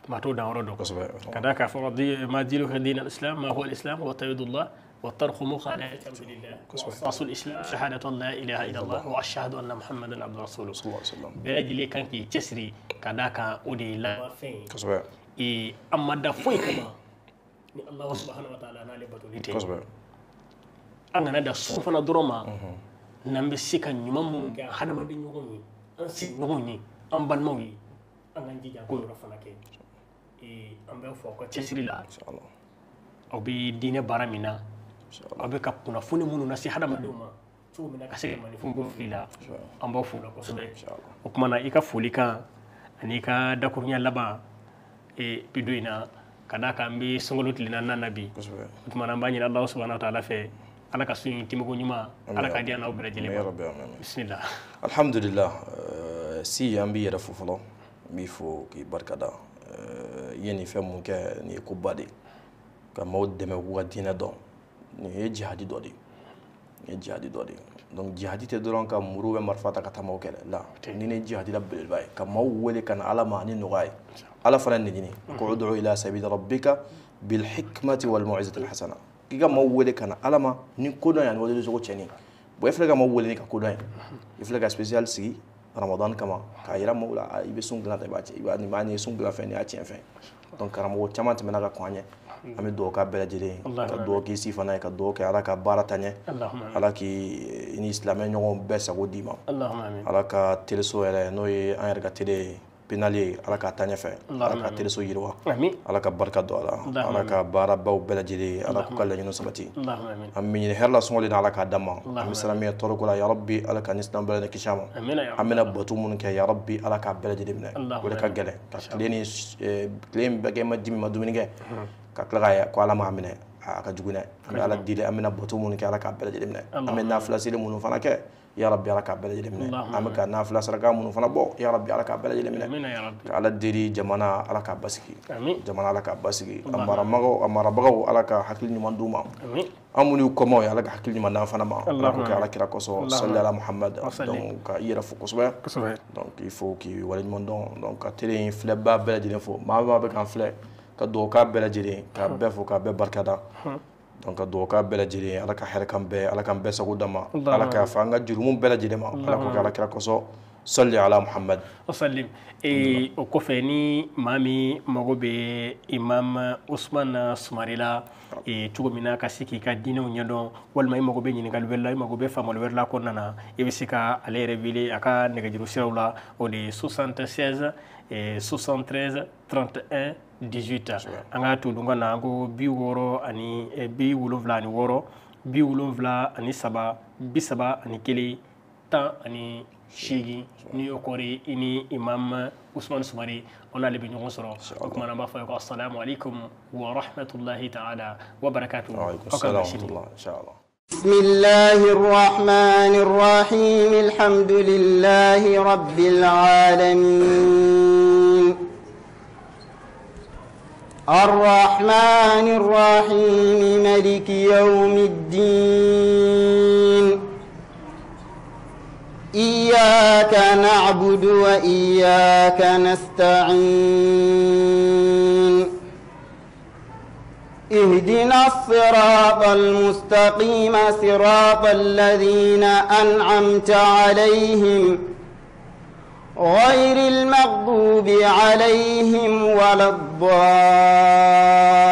maa t'o dan yɔrɔ dɔn. Ka d'a kan fɔ ma diinuka diin al-islam, ma huwa al-islam wa tawhidullah wa tarku mukhalafati amrillah wa asasu al-islam shahadatu an la ilaha illallah wa ashhadu anna muhammadan abduhu wa rasuluhu. Bɛɛ lajɛlen kan k'i cɛsiri, ka d'a kan o de ye laban fɛn ye. An ma da foyi kama ni Ala subahana wa taala n'ale batoli tɛ. An kana da sun fana dɔrɔn ma, n'an bɛ se ka ɲuman minnu kɛ hadamaden ɲɔgɔn ye, an sigiɲɔgɔnw ye, an balimaw ye, an k'an jija k'o yɔrɔ fana kɛ. An bɛ fɔ aw ka cɛsiri la, aw bɛ diinɛ baara min na, aw bɛ ka kunnafoni minnu lase hadamadenw ma cogo min na ka se ka maninfin bɔ fili la, an b'aw fo la kosɛbɛ. O tuma na i ka folikan ani i ka dakurunya laban bi don in na, ka d'a kan an bɛ sunkalo tile 4 na bi. O tuma na an b'a ɲini Ala subahana wa taala fɛ, Ala ka sun in timiko ɲuman, Ala k'a di an n'aw bɛɛ lajɛlen ma. Bisimila. Alhamdulillah. Si an b'i yɛrɛ fo fɔlɔ, n b'i fo k'i barika da. I ye nin fɛn mun kɛ, nin ye koba de ye, ka maaw dɛmɛ k'u ka diinɛ dɔn. Nin ye jihadi dɔ de ye, nin ye jihadi dɔ de ye. Donc jihadi tɛ dɔrɔn ka muru bɛ marifa ta ka taa maaw kɛlɛ la. Ni ne jihadi la belebeleba ye, ka maaw wele ka na Ala ma ni nɔgɔya ye. Ala fana nin ɲini ko ud'u ila sabili rabbika bil hikmati wal mau'izati al hasana, k'i ka maaw wele ka na Ala ma ni kodɔn ye ani walecogo cɛnni. Bon, e filɛ ka maaw wele ni ka kodɔn ye, i filɛ ka spécial sigi Ramadan kama k'a yira maaw la, i bɛ sun dilan ta, i b'a cɛ, i b'a nin b'a nin ye sun dilan fɛn, nin y'a tiɲɛ fɛn. Donc karamɔgɔ caman tɛmɛna ka kɔn an ɲɛ, an bɛ dugawu k'a bɛɛ lajɛlen ye, ka dugawu k'i si fana ye, ka dugawu kɛ Ala ka baara ta ɲɛ, Ala k'i ni silamɛ ɲɔgɔn bɛɛ sago d'i ma, Ala ka teleso yɛrɛ n'o ye an yɛrɛ ka tele ye pinali ye, Ala k'a ta ɲɛfɛ, Ala ka teleso yiriwa, Ala ka barika don a la, Ala ka baarabaw bɛɛ lajɛlen, Ala k'u ka laɲiniw sabati. An bɛ ɲini hɛrɛ la sɔngɔli na, Ala k'a d'an ma. An bɛ siran min ɲɛ tɔɔrɔ ko la, ya Rabbi, Ala ka ni silamɛ bɛɛ lajɛlen kisi a ma. An bɛna bato minnu kɛ, ya Rabbi, Ala k'a bɛɛ lajɛlen minɛ. O de ka gɛlɛn, ka tile ni tile in bɛɛ kɛ ma ji min, ma dumuni kɛ, ka tila k'a ko Ala m'a minɛ, a ka jugu dɛ. An bɛ Ala deli, an bɛna bato minnu kɛ, Ala k'a bɛɛ lajɛlen minɛ. An bɛ nafila seli minnu fana kɛ, ya Rabbi, Ala k'a bɛɛ lajɛlen minɛ. An bɛ ka nafila saraka minnu fana bɔ, ya Rabbi, Ala k'a bɛɛ lajɛlen minɛ. Ka Ala deli, jamana Ala k'a basigi, jamana Ala k'a basigi. A marabagaw Ala ka hakili ɲuman d'u ma. An minnu y'u kɔmaw ye, Ala ka hakili ɲuman d'an fana ma. Ala k'o kɛ Ala kira kosɔn, sali ala Muhammad. Donc ka i yɛrɛ fo kosɛbɛ. Donc il faut k'i waleɲuman dɔn. Donc ka télé in filɛbaa bɛɛ lajɛlen fo, maa o maa bɛ k'an filɛ, ka dugawu k'a bɛɛ lajɛlen, k'a bɛɛ fo, k'a bɛɛ barika da. Donc ka dugawu k'a bɛɛ lajɛlen, Ala ka hɛrɛ k'an bɛɛ, Ala k'an bɛɛ sago d'an ma, Ala ka yafa an ka jurumu bɛɛ lajɛlen ma, Ala k'o kɛ Ala kira kosɔn, sali ala Muhammad. Wasalim. O kɔfɛ, ni maa min mago bɛ Imam Usman Sumare la cogo min na ka se k'i ka diinɛw ɲɛdɔn, walima i mago bɛ ɲininkali wɛrɛ la, i mago bɛ faamuyali wɛrɛ la kɔnɔna na, i bɛ se ka ale yɛrɛ wele a ka nɛgɛjuru siraw la, o de ye 76 73 31 18. An ka to dun ka na, an ko 66 73 31 18. N'i y'o kɔri, i ni Imam Usman Sumare, o n'ale bɛ ɲɔgɔn sɔrɔ. O tuma na an b'a fɔ a ye ko asalamu aleykum wa rahmatulahi ta'ala wa barakatuhu. Aw ka bɛn sini. بسم الله الرحمن الرحيم الحمد لله رب العالمين الرحمن الرحيم ملك يوم الدين إياك نعبد وإياك نستعين اهدنا الصراط المستقيم صراط الذين أنعمت عليهم غير المغضوب عليهم ولا الضالين.